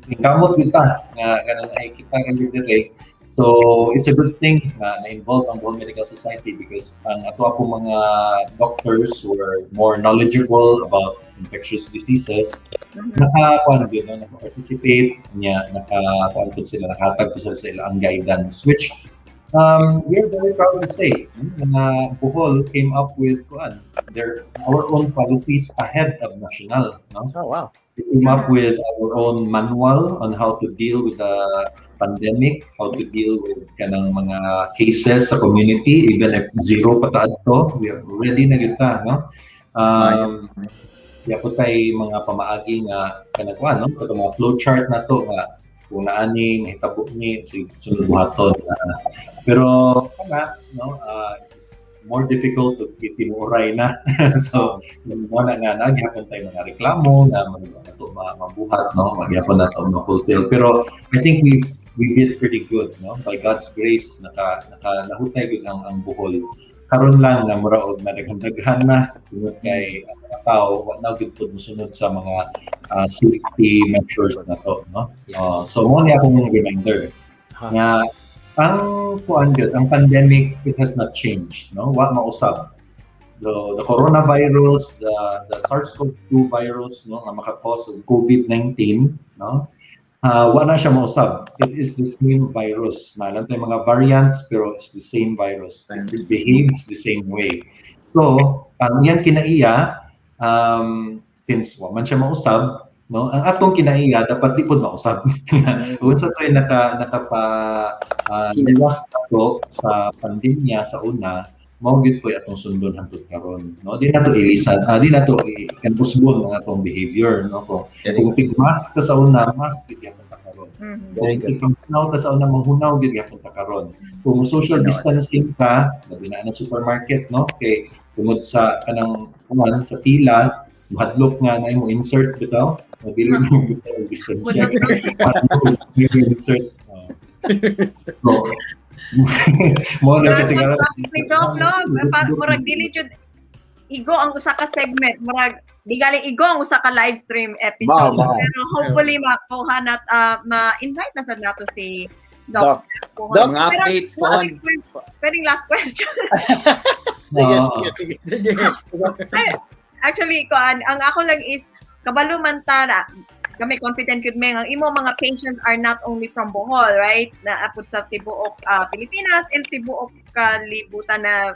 Speaker 4: ningkamot kita nga ganun ay kita rin dire. So, it's a good thing na na-involve ang Bohol Medical Society because ang ato po mga doctors were more knowledgeable about infectious diseases. Naka kuan gyud, no, naka-participate niya, naka kuan pud sila, nakahatag po sila sa ilang guidance, which we're very proud to say na Bohol came up with kuan their our own policies ahead of national, no?
Speaker 1: Oh wow.
Speaker 4: We came up with our own manual on how to deal with the pandemic, how to deal with kanang mga cases sa community, even if zero pa ta adto, we are ready na gyud ta, no? Ya po tay mga pamaagi nga kanang kuan, no? Katong mga flow chart na to nga kung naani mahitabo ni sunod buhaton. Pero kana, no, it's more difficult to tinuoray na. So mo na nga nagyapon tayo mga reklamo nga mga nato mabuhat, no, magyapon na to ma-fulfill, pero I think we did pretty good, no, by God's grace naka nahutay gyud ang Bohol. Karon lang na mura og nadaghan-daghan na tungod kay ang mga tao wa na gyud pud mosunod sa mga safety measures na to, no. So mo ni akong reminder nga ang kuan gyud, ang pandemic, it has not changed, no, wa mausab the coronavirus, the SARS-CoV-2 virus, no, nga maka-cause og COVID-19, no, wa na siya mausab. It is the same virus. Naa tay mga variants pero it's the same virus. It behaves the same way. So, ang iyang kinaiya, since wa man siya mausab, no, ang atong kinaiya dapat di pud mausab. Kung sa to'y nakapa luwas nato sa pandemya sa una, mao gyud po atong sundon hangtod karon, no? Di nato ilisan, di nato i-usbon ang atong behavior, no? Kung kung tig-mask ka sa una, mask gyud gyapon ta karon.
Speaker 1: Very
Speaker 4: Kung
Speaker 1: good.
Speaker 4: Tig-hunaw ka sa una, manghunaw gyud gyapon ta karon. Kung social distancing ka, labi na ang supermarket, no, kay tungod sa kanang kuan sa pila, mahadlok nga na mo insert bitaw, mabili mo bitaw og distansya. Insert. So, mo na kasi
Speaker 3: Murag ni Doc, no? Murag dili jud igo ang usa ka segment, murag di gali igo ang usa ka live stream episode.
Speaker 1: Wow.
Speaker 3: Pero hopefully makuha nat ma-invite na sad nato si Doc.
Speaker 1: Doc. Doc.
Speaker 2: Mga
Speaker 3: Pero
Speaker 2: updates
Speaker 3: last
Speaker 2: po.
Speaker 3: Pwedeng last question.
Speaker 1: Sige,
Speaker 4: Oo.
Speaker 1: sige, sige.
Speaker 2: Sige.
Speaker 3: Actually, kuan, ang ako lang is kabalo man ta na kami, confident gud mi ang imo mga patients are not only from Bohol, right? Naa pud sa tibuok Pilipinas and tibuok kalibutan na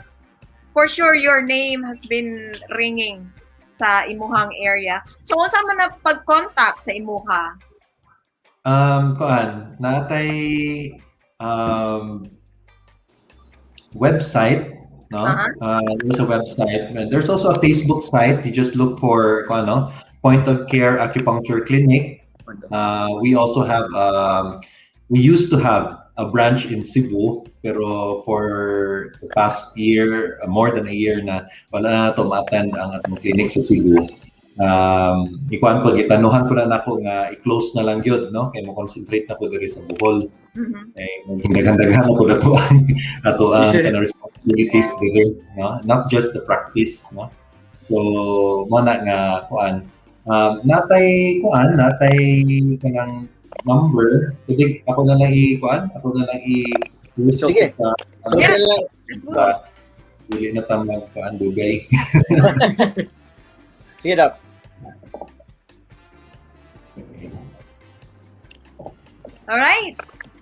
Speaker 3: for sure your name has been ringing sa imuhang area. So unsa man na pag-contact sa imuha?
Speaker 4: Kuan, naa tay website, no? There's a website. And there's also a Facebook site. You just look for kuan, no? Point of Care Acupuncture Clinic. We also have we used to have a branch in Cebu, pero for the past year, more than a year na, wala na to ma-attend ang atong clinic sa Cebu. Ikuan po, gitanuhan ko na nako nga i-close na lang gyud, no? Kay mo concentrate na ko diri sa Bohol. Eh, daghan-daghan ako ato ang kanang responsibilities diri, no? Not just the practice, no? So, mo na nga kuan. Naa tay kuan, naa tay kanang number. Pwede ako na lang i kuan, ako na lang i
Speaker 1: Sige.
Speaker 4: Sa,
Speaker 1: So, lang,
Speaker 4: sa, dili na ta magkuan dugay.
Speaker 1: Sige, Doc.
Speaker 3: All right.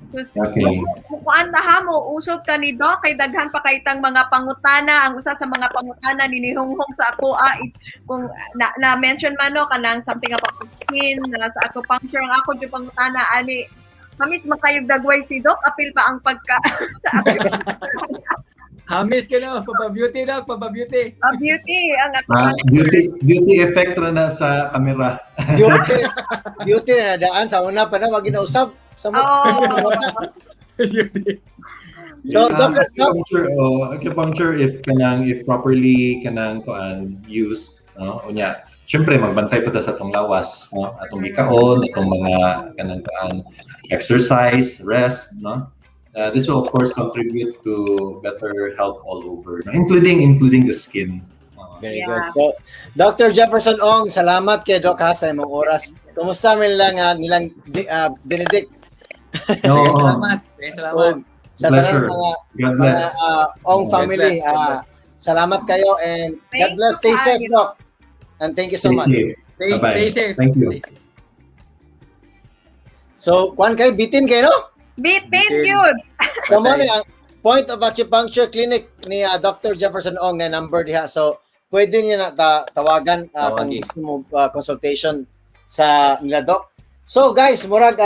Speaker 3: So,
Speaker 4: Okay.
Speaker 3: mukuan na ha mo, usop ka ni Doc, kay daghan pa kay tang mga pangutana. Ang usa sa mga pangutana ni nihunghong sa ako is kung na mention man, no, kanang something about the skin na sa acupuncture. Ang ako jud pangutana ani, hamis makayog dagway si Doc, apil pa ang pagka sa acupuncture?
Speaker 2: Hamis ka no, papa-beauty, Doc, papa-beauty.
Speaker 3: Ah, beauty ang
Speaker 4: Ah,
Speaker 3: acupuncture.
Speaker 4: Beauty beauty effect ra na sa camera.
Speaker 1: Beauty, beauty na daan sa una pa na, wag ginausab. Sa mo,
Speaker 3: Oh.
Speaker 2: Beauty.
Speaker 1: So,
Speaker 4: Um,
Speaker 1: Doc, Doc,
Speaker 4: acupuncture, oh, acupuncture if kanang if properly kanang kuan used, no? Unya, syempre magbantay pa ta sa atong lawas, no? Atong gikaon, atong mga kanang kuan, exercise, rest, no? This will of course contribute to better health all over, no? Including the skin.
Speaker 1: Very good. So, Dr. Jefferson Ong, salamat kay Doc ha sa imong oras. Kumusta man lang nilang Benedict?
Speaker 4: No,
Speaker 2: Salamat. Salamat.
Speaker 1: Sa tanang
Speaker 4: Pleasure.
Speaker 1: mga
Speaker 4: God bless.
Speaker 1: mga Ong
Speaker 2: God
Speaker 1: family.
Speaker 2: bless, God bless.
Speaker 1: Salamat kayo and God
Speaker 3: Thank
Speaker 1: bless.
Speaker 3: you,
Speaker 1: Stay safe,
Speaker 3: kaayo.
Speaker 1: Doc. And thank you so
Speaker 4: Stay
Speaker 1: much.
Speaker 4: safe.
Speaker 2: Stay,
Speaker 4: Bye-bye.
Speaker 2: stay safe.
Speaker 4: Thank you.
Speaker 2: Stay safe.
Speaker 1: So, kuan kay bitin kayo, no?
Speaker 3: Bit, bit,
Speaker 2: Bitin.
Speaker 3: yun.
Speaker 1: So, mo ni ang Point of Acupuncture Clinic ni Dr. Jefferson Ong na number diha. So, pwede niya na tawagan kung
Speaker 2: Tawagi.
Speaker 1: gusto mo consultation sa nila Doc. So, guys, murag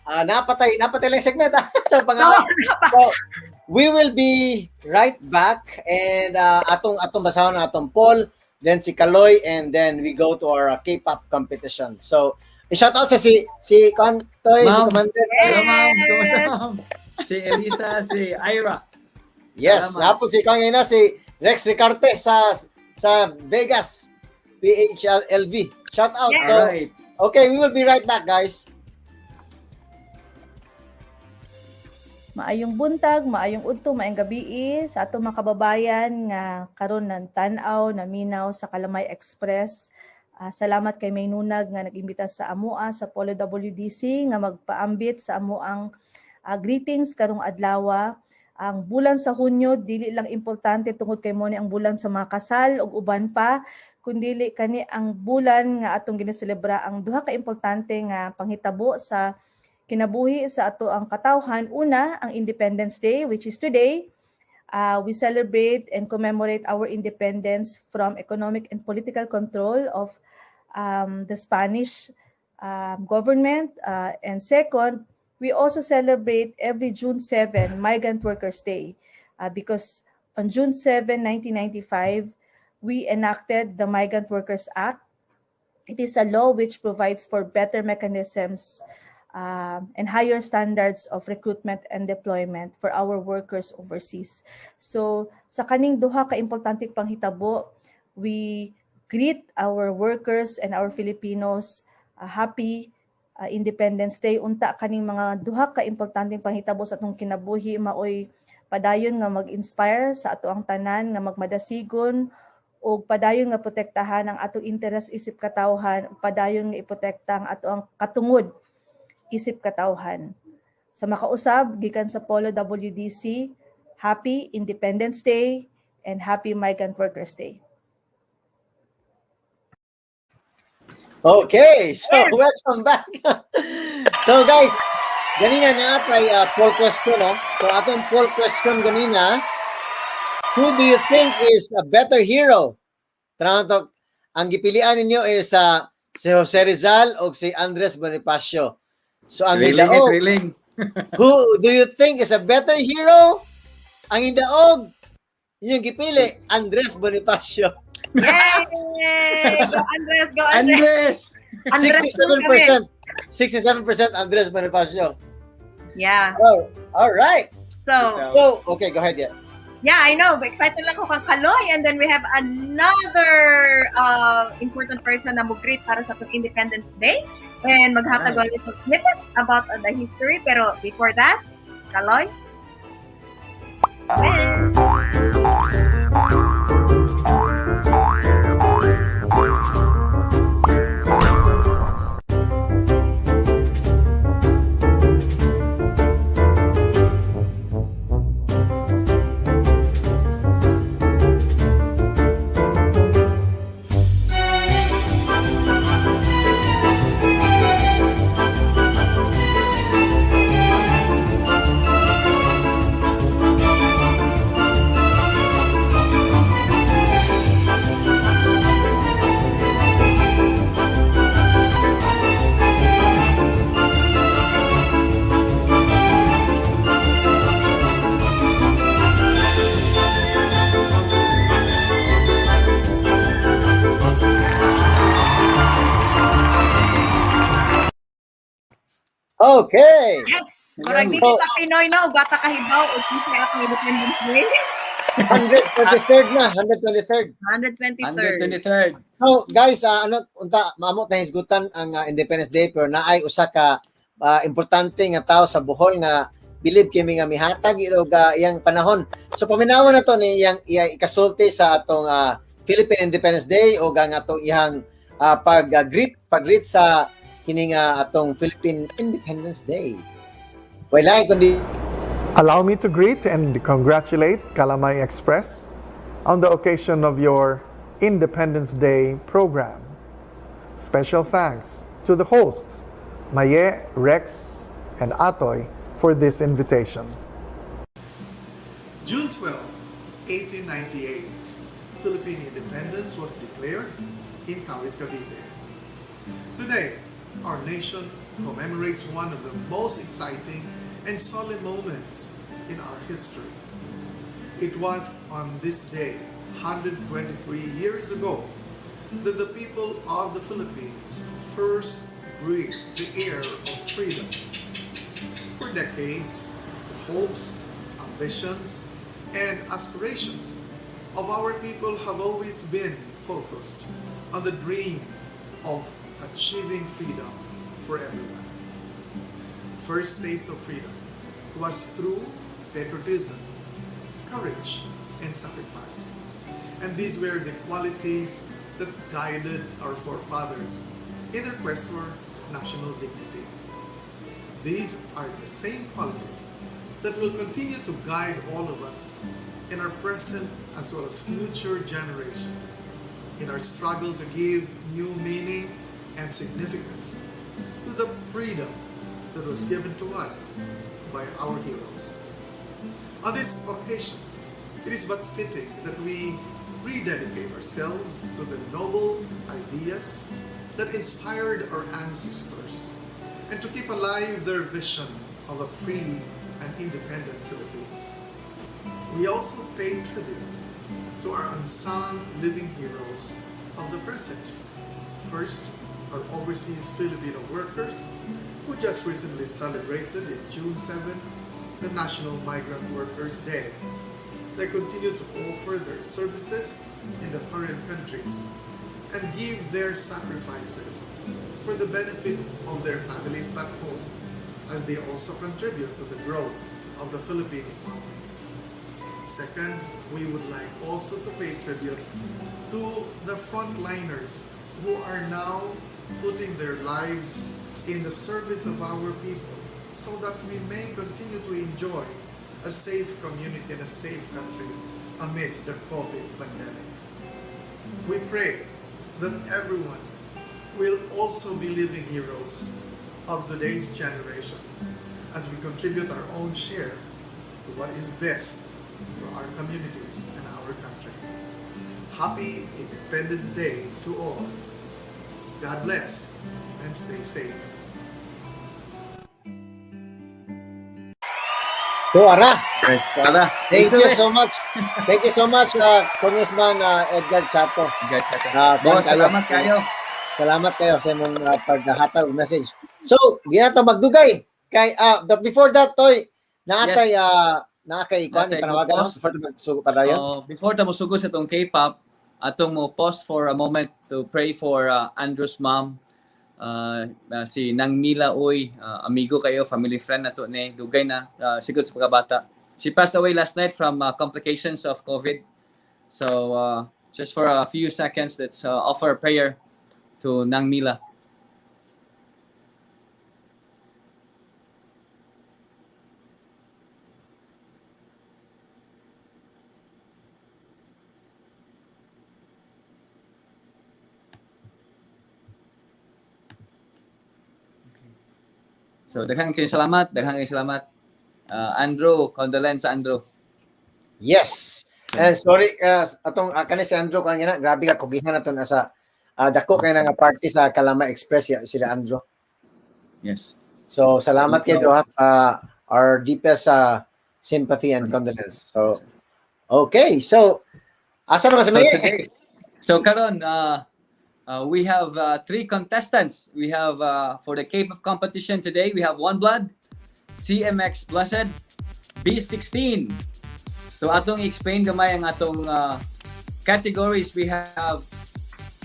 Speaker 1: napatay lang segment sa
Speaker 3: No,
Speaker 1: pangalan. So, we will be right back and atong basahon ang atong poll, then si Kaloy, and then we go to our K-pop competition. So, i-shout out sa si Kon Toy, si
Speaker 2: Ma'am.
Speaker 1: Commander.
Speaker 2: Hello, ma'am. Kumusta,
Speaker 3: Yes.
Speaker 2: ma'am? Si Elisa, si Ira.
Speaker 1: Yes,
Speaker 2: Salamat.
Speaker 1: napon si Kang na si Rex Ricarte sa Vegas PHLV. Shout out.
Speaker 3: Yes.
Speaker 1: So,
Speaker 2: Alright.
Speaker 1: okay, we will be right back, guys.
Speaker 5: Maayong buntag, maayong udto, maayong gabii sa atong mga kababayan nga karon nan tan-aw, naminaw sa Kalamay Express. Salamat kay Maynunag nga nag-imbita sa amoa sa Polo WDC nga magpaambit sa amoang greetings karong adlaw. Ang bulan sa Hunyo dili lang importante tungod kay mo ni ang bulan sa mga kasal ug uban pa, kundili kani ang bulan nga atong ginaselebra ang duha ka importante nga panghitabo sa kinabuhi sa ato ang katawhan. Una, ang Independence Day, which is today. We celebrate and commemorate our independence from economic and political control of the Spanish government. And second, we also celebrate every June 7, Migrant Workers' Day, because on June 7, 1995, we enacted the Migrant Workers Act. It is a law which provides for better mechanisms and higher standards of recruitment and deployment for our workers overseas. So sa kaning duha ka importante panghitabo, we greet our workers and our Filipinos happy Independence Day. Unta kaning mga duha ka importanteng panghitabo sa atong kinabuhi maoy padayon nga mag-inspire sa ato ang tanan nga magmadasigon og padayon nga protektahan ang atong interes isip katawhan, padayon nga iprotekta ang ato ang katungod isip katawhan. Sa makausab gikan sa Polo WDC, Happy Independence Day. And happy Migrant Workers Day.
Speaker 1: Okay, so welcome back. So guys, ganina naa tay poll question, no? So atong poll question ganina, who do you think is a better hero? Tara to, ang gipilian ninyo is si Jose Rizal o si Andres Bonifacio. So ang
Speaker 2: Thrilling, eh,
Speaker 1: nidaog,
Speaker 2: thrilling.
Speaker 1: Who do you think is a better hero? Ang nidaog, inyong gipili, Andres Bonifacio.
Speaker 3: Yay! Go Andres, go Andres.
Speaker 2: Andres!
Speaker 3: Andres.
Speaker 1: 67%. 67% Andres Bonifacio. Oh, all right.
Speaker 3: So,
Speaker 1: So, okay, go ahead. Yeah.
Speaker 3: Yeah, I know. But excited lang ko kang Kaloy. And then we have another important person na mo-greet para sa atong Independence Day. And maghatag a little snippet about the history. Pero before that, Kaloy. And
Speaker 1: Okay.
Speaker 3: Yes! Murag dili ta Pinoy, no, ug wa ta kahibaw og kinsa atong Independence Day.
Speaker 1: 123rd na, 123rd.
Speaker 3: 123rd.
Speaker 2: 123rd.
Speaker 1: So, guys, ano unta maamot na hisgutan ang Independence Day, pero naay usa ka importante nga tao sa Bohol nga bilib kami nga mihatag og iyang panahon. So paminawan na to ni iyang iya ikasulti sa atong Philippine Independence Day o ang atong iyang pag-greet sa kini nga atong Philippine Independence Day. Wala kundi
Speaker 6: Allow me to greet and congratulate Kalamay Express on the occasion of your Independence Day program. Special thanks to the hosts, Maye, Rex, and Atoy, for this invitation. June 12, 1898, Philippine independence was declared in Kawit, Cavite. Today, our nation commemorates one of the most exciting and solemn moments in our history. It was on this day, 123 years ago, that the people of the Philippines first breathed the air of freedom. For decades, the hopes, ambitions, and aspirations of our people have always been focused on the dream of achieving freedom for everyone. First taste of freedom was through patriotism, courage, and sacrifice. And these were the qualities that guided our forefathers in their quest for national dignity. These are the same qualities that will continue to guide all of us in our present as well as future generation in our struggle to give new meaning and significance to the freedom that was given to us by our heroes. On this occasion, it is but fitting that we rededicate ourselves to the noble ideas that inspired our ancestors and to keep alive their vision of a free and independent Philippines. We also pay tribute to our unsung living heroes of the present. First, our overseas Filipino workers who just recently celebrated in June 7 the National Migrant Workers Day. They continue to offer their services in the foreign countries and give their sacrifices for the benefit of their families back home, as they also contribute to the growth of the Philippine economy. Second, we would like also to pay tribute to the frontliners who are now putting their lives in the service of our people so that we may continue to enjoy a safe community and a safe country. amidst the COVID pandemic. We pray that everyone will also be living heroes of today's generation as we contribute our own share to what is best for our communities and our country. Happy Independence Day to all. God bless and stay safe.
Speaker 1: So, ara.
Speaker 2: Tara.
Speaker 1: Thank you so much. Thank you so much, Congressman Edgar Chato.
Speaker 2: Boss,
Speaker 1: kayo.
Speaker 2: salamat kayo.
Speaker 1: Salamat kayo sa imong paghatag og message. So, di na to magdugay. Kay but before that, Toy, naatay naa kay kuan
Speaker 2: Naatay
Speaker 1: panawagan, no?
Speaker 2: pause.
Speaker 1: Before ta magsugo pa dayon.
Speaker 2: Before ta mosugo sa atong K-pop, atong mo pause for a moment to pray for Andrew's mom. Si Nang Mila Uy, amigo kayo, family friend na to ni, dugay na, siguro sa pagkabata. She passed away last night from complications of COVID. So just for a few seconds, let's offer a prayer to Nang Mila. So daghang kayo salamat, daghang kayo salamat. Andrew, condolence Andrew.
Speaker 1: Yes. And sorry atong kani si Andrew kanina, grabe ka kugihan naton asa dako kay na nga party sa Kalama Express ya, sila Andrew.
Speaker 2: Yes.
Speaker 1: So salamat
Speaker 2: Yes,
Speaker 1: kay Andrew ha. Our deepest sympathy and condolence. So okay, so asa naman sa
Speaker 2: So
Speaker 1: may
Speaker 2: today, so karon we have three contestants. We have for the K-pop competition today, we have One Blood, TMX Blessed, B16. So atong explain gamay ang atong categories. We have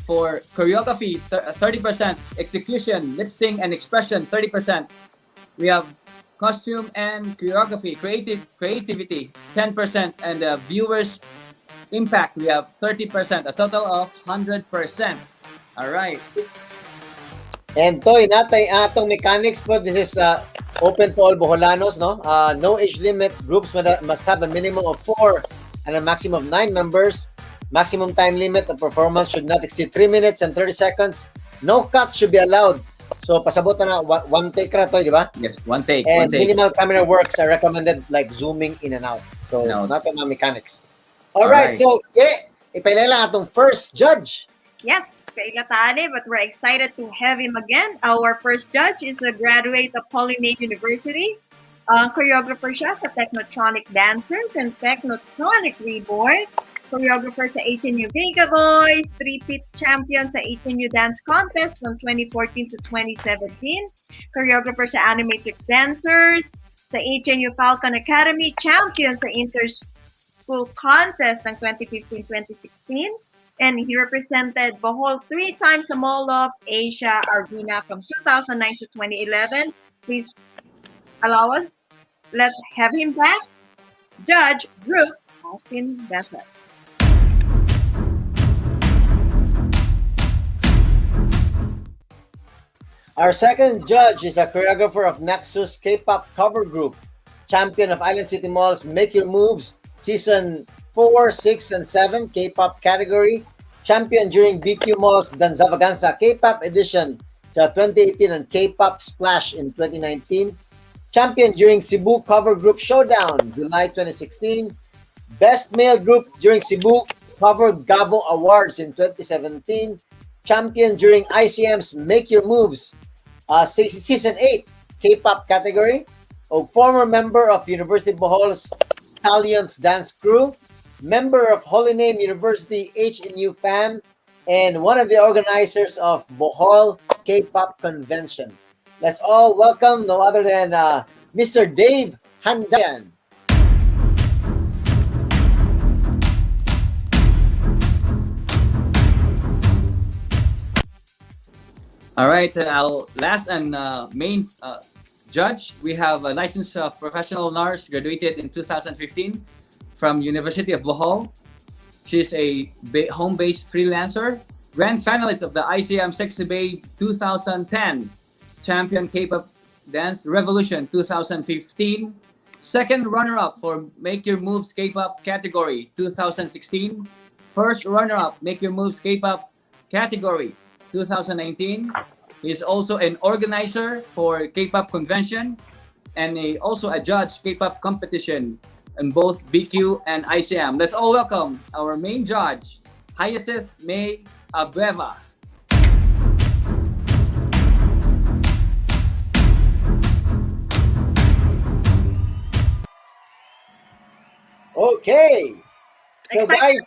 Speaker 2: for choreography 30%, execution, lip sync and expression 30%. We have costume and choreography, creativity 10%, and viewers impact we have 30%, a total of 100%. All right.
Speaker 1: And Toy, natay atong mechanics po, this is open to all Boholanos, no? No age limit. Groups must have a minimum of 4 and a maximum of 9 members. Maximum time limit of performance should not exceed 3 minutes and 30 seconds. No cuts should be allowed. So pasabot na one take ra, Toy, di ba?
Speaker 2: Yes, one take,
Speaker 1: And
Speaker 2: one take.
Speaker 1: minimal camera works are recommended, like zooming in and out. So
Speaker 2: No.
Speaker 1: not mga mechanics. All right,
Speaker 2: Alright.
Speaker 1: so yeah, ipailala atong first judge.
Speaker 3: Yes, kaila tani, but we're excited to have him again. Our first judge is a graduate of Holy Name University. Choreographer siya sa Technotronic Dancers and Technotronic Reborn. Choreographer sa HNU Vega Boys, three-peat champion sa HNU Dance Contest from 2014 to 2017. Choreographer sa Animatrix Dancers, sa HNU Falcon Academy, champion sa Inter-School Contest ng 2015-2016. And he represented Bohol three times sa Mall of Asia Arena from 2009 to 2011. Please allow us. Let's have him back. Judge Brooke Austin Bessett.
Speaker 1: Our second judge is a choreographer of Nexus K-pop cover group, champion of Island City Mall's Make Your Moves season 4, 6, and 7 K-pop category, champion during BQ Mall's Danzavaganza K-pop edition sa 2018 and K-pop Splash in 2019, champion during Cebu Cover Group Showdown July 2016, best male group during Cebu Cover Gabo Awards in 2017, champion during ICM's Make Your Moves Season 8 K-pop category, o former member of University of Bohol's Stallions Dance Crew, member of Holy Name University HNU FAM, and one of the organizers of Bohol K-pop Convention. Let's all welcome no other than Mr. Dave Handayan.
Speaker 2: All right, and our last and main judge, we have a licensed professional nurse, graduated in 2015 from University of Bohol. She's a home-based freelancer, grand finalist of the ICM Sexy Babe 2010, champion K-pop Dance Revolution 2015, Second runner-up for Make Your Moves K-pop category 2016. First runner-up Make Your Moves K-pop category 2019. He is also an organizer for K-pop convention and also a judge K-pop competition in both BQ and ICM. Let's all welcome our main judge, Hyacinth May Abueva.
Speaker 1: Okay. So
Speaker 3: Excited
Speaker 1: guys,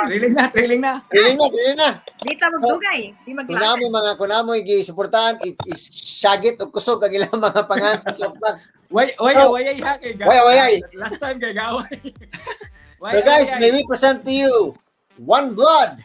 Speaker 2: Thrilling na, thrilling na.
Speaker 1: thrilling na, thrilling na.
Speaker 3: Di ta magdugay. Di
Speaker 1: Kung
Speaker 3: maglaag.
Speaker 1: namo mga kung namo gisuportahan, it is syagit og kusog ang ilang mga pangan sa chat box.
Speaker 2: Way, way,
Speaker 1: Oh.
Speaker 2: way, ha, kay
Speaker 1: Way, way, ay.
Speaker 2: Last time kay gaway. Way,
Speaker 1: So guys,
Speaker 2: way,
Speaker 1: may we present to you One Blood.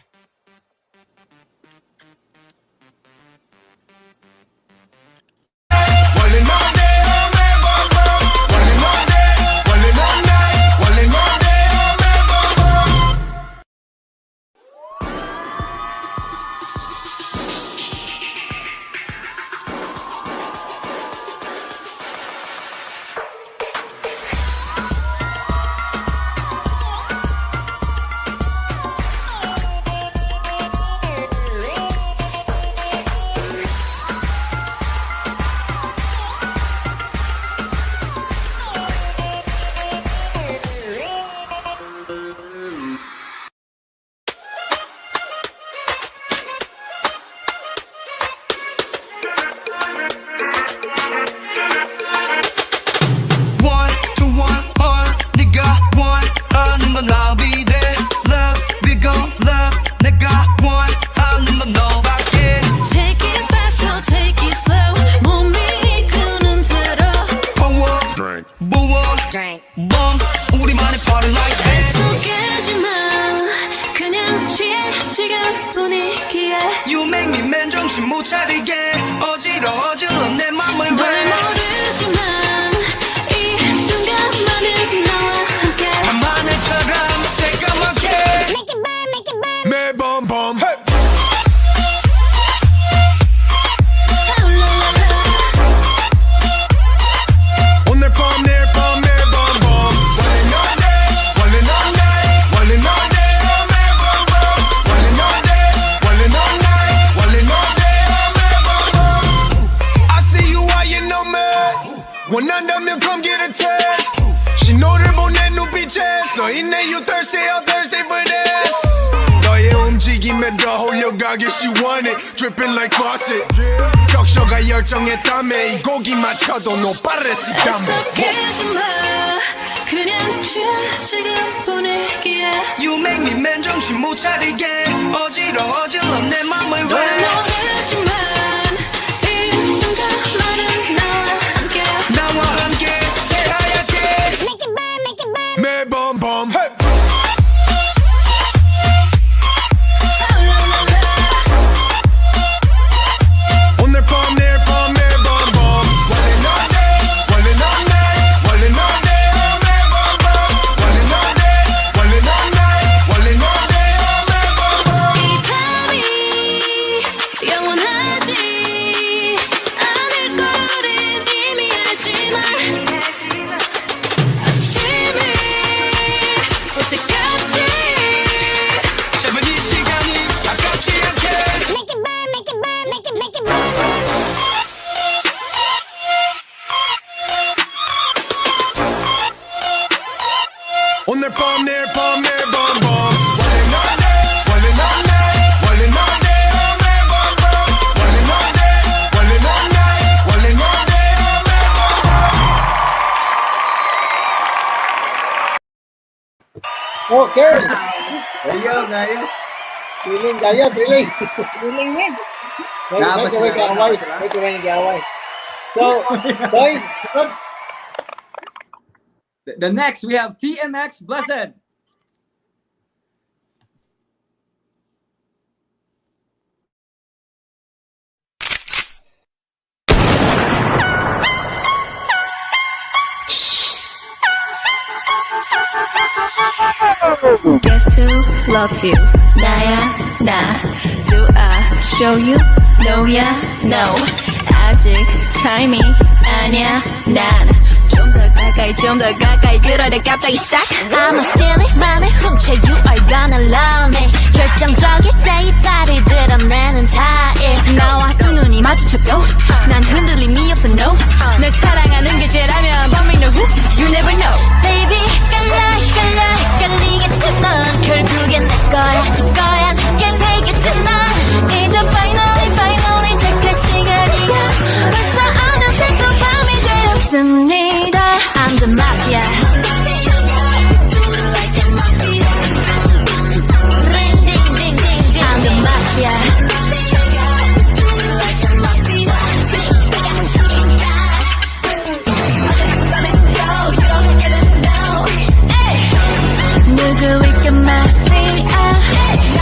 Speaker 7: One to one all 네가 원하는 건 I'll be there. Love we gon' love 내가 원하는 건 너밖에.
Speaker 8: Take it fast, so take it slow. 몸이 이끄는 대로.
Speaker 7: Power
Speaker 9: Drink.
Speaker 7: 부어
Speaker 8: Drink.
Speaker 7: bomb 우리만의 party like this.
Speaker 8: 속이지 마. 그냥 취해 지금 분위기에.
Speaker 7: You make me man 정신 못 차리게 어지러워 어질러 내 맘을
Speaker 8: 널
Speaker 7: 왜
Speaker 8: 모르지만 이 순간만은 나와 함께.
Speaker 7: 밤하늘처럼 새까맣게
Speaker 9: 매일 bomb. Hey.
Speaker 8: 타올라라라.
Speaker 9: 오늘 밤 내일 밤 매일 bomb bomb. 원래 all day, 원래 all night, 원래 all day, 매일 bomb bomb. 원래 all day, 원래 all night, 원래 all day, 매일 bomb bomb. I see you eyeing on me. 원한다면 come get a test. 신호를 보낸 눈빛에 써있네 you thirsty, I'm thirsty for this. 너의 움직임에 더 홀려가길 she want it. Dripping like faucet. 적셔가 열정했다며 이 곡이 맞춰도 no parecitame.
Speaker 8: 속이지 마. 그냥 취해 지금 분위기에.
Speaker 7: You make me man 정신 못 차리게 어지러워 어질러 내 맘을
Speaker 8: 널
Speaker 7: 왜
Speaker 8: 모르지만 이 순간만은 나와 함께.
Speaker 7: 나와 함께 새하얗게
Speaker 9: 매일 bomb bomb. Hey.
Speaker 8: 타올라라라.
Speaker 9: 오늘 밤 내일 밤 매일 bomb bomb. 원래 all day, 원래 all night, 원래 all day, 매일 bomb bomb. 원래 all day, 원래 all night, 원래 all day, 매일 bomb bomb.
Speaker 8: 이 밤이 영원하지 않을 걸 우린 이미 알지만 아침이 올 때까지
Speaker 7: 짧은 이 시간이 아깝지 않게.
Speaker 9: 오늘 밤 내일 밤 매일 bomb bomb. 원래 all day, 원래 all night, 원래 all day, 매일 bomb bomb. 원래 all day, 원래 all night, 원래 all day, 매일 bomb bomb.
Speaker 1: Okay.
Speaker 2: Ayo, gayo.
Speaker 1: Thrilling kayo, thrilling.
Speaker 3: Thrilling yun.
Speaker 1: May
Speaker 2: Naa
Speaker 1: may
Speaker 2: ba
Speaker 1: kaway
Speaker 2: sila?
Speaker 1: kaaway,
Speaker 2: Naa ba sila?
Speaker 1: may kaway nag-away. So, Toy, sunod.
Speaker 2: The next we have TMX Blessed.
Speaker 8: Guess who loves you? 나야 나. Do I show you? No야 no. 아직 타임이 아니야 난. 좀 더 가까이, 좀 더 가까이. 그러다 갑자기 싹 I'ma steal it. 맘을 훔쳐. You are gonna love me. 결정적일 때 이빨을 드러내는 타입.
Speaker 10: 나와 두 눈이 마주쳐도 난 흔들림이 없어, no. 널 사랑하는 게 죄라면 범인은 who? You never know.
Speaker 8: Baby, 헷갈려, 헷갈려, 헷갈리겠지 넌. 결국엔 내 거야, 내 거야, 내게 되겠지 넌. 이제 finally, finally 택할 시간이야. 벌써 어느새 또 밤이 되었습니다. I'm the mafia. Ring ding ding ding ding. I'm the mafia. 누구일까 mafia?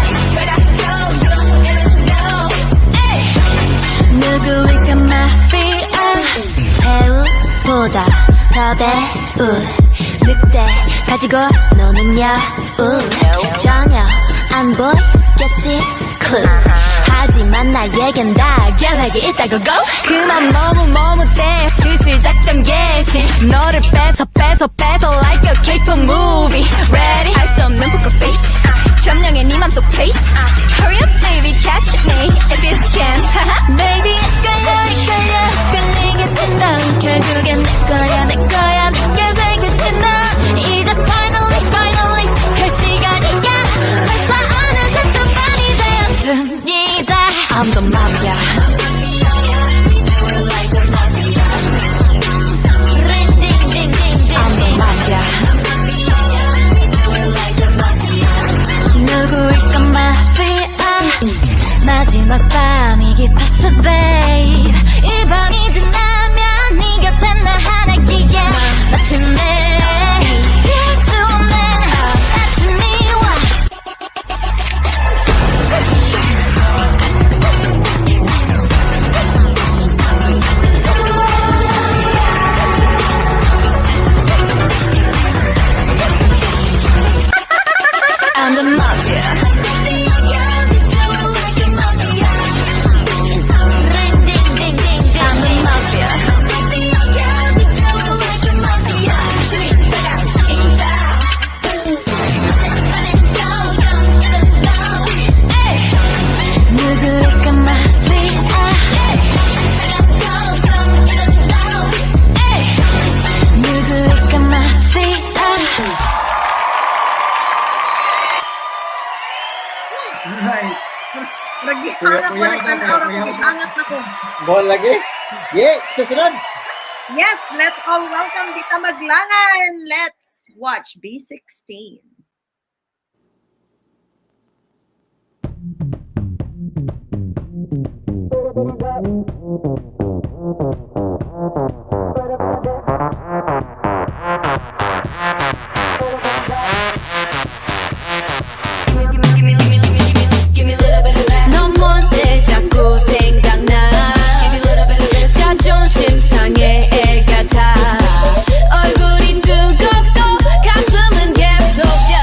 Speaker 8: 누구일까 mafia? 배우보다 더 배우, 늑대 가지고 노는 여우. 전혀 안 보이겠지 clue. 하지만 나에겐 다 계획이 있다고 go.
Speaker 10: 그만 너무 머뭇대. 슬슬 작전 개시. 너를 뺏어 뺏어 뺏어 like a caper movie. Ready, 할 수 없는 poker face. 점령해 네 맘속 place. Hurry up, baby, catch me if you can.
Speaker 8: Baby, 헷갈려, 헷갈려, 헷갈리겠지 넌. 결국엔 내 거야, 내 거야, 내게 되겠지 넌. 이제 finally, finally 택할 시간이야. 벌써 어느새 또 밤이 되었습니다.
Speaker 10: I'm the mafia.
Speaker 8: Ring ding ding ding ding.
Speaker 10: I'm the mafia.
Speaker 8: 누구일까 마피아? 마지막 밤이 깊었어, babe. 이 밤이 지나면 네 곁에 나 하나기에 마침내 피할 수 없는 아침이 와.
Speaker 10: I'm the mafia.
Speaker 8: Ring ding ding ding ding.
Speaker 10: I'm the mafia.
Speaker 8: 누구일까 마피아? 누구일까 마피아?
Speaker 2: Right.
Speaker 3: Nagihanap ko,
Speaker 2: Kuya,
Speaker 3: nagtanaw
Speaker 2: kuya,
Speaker 3: ako,
Speaker 2: kuya.
Speaker 3: gihanap ako.
Speaker 1: Bohol lagi. Yeah, susunod.
Speaker 3: Yes, let's all welcome Dita Maglangan. Let's watch B16.
Speaker 10: 넌 뭔데 자꾸 생각나? 자존심 상해 애 같아. 얼굴이 뜨겁고 가슴은 계속 뛰어.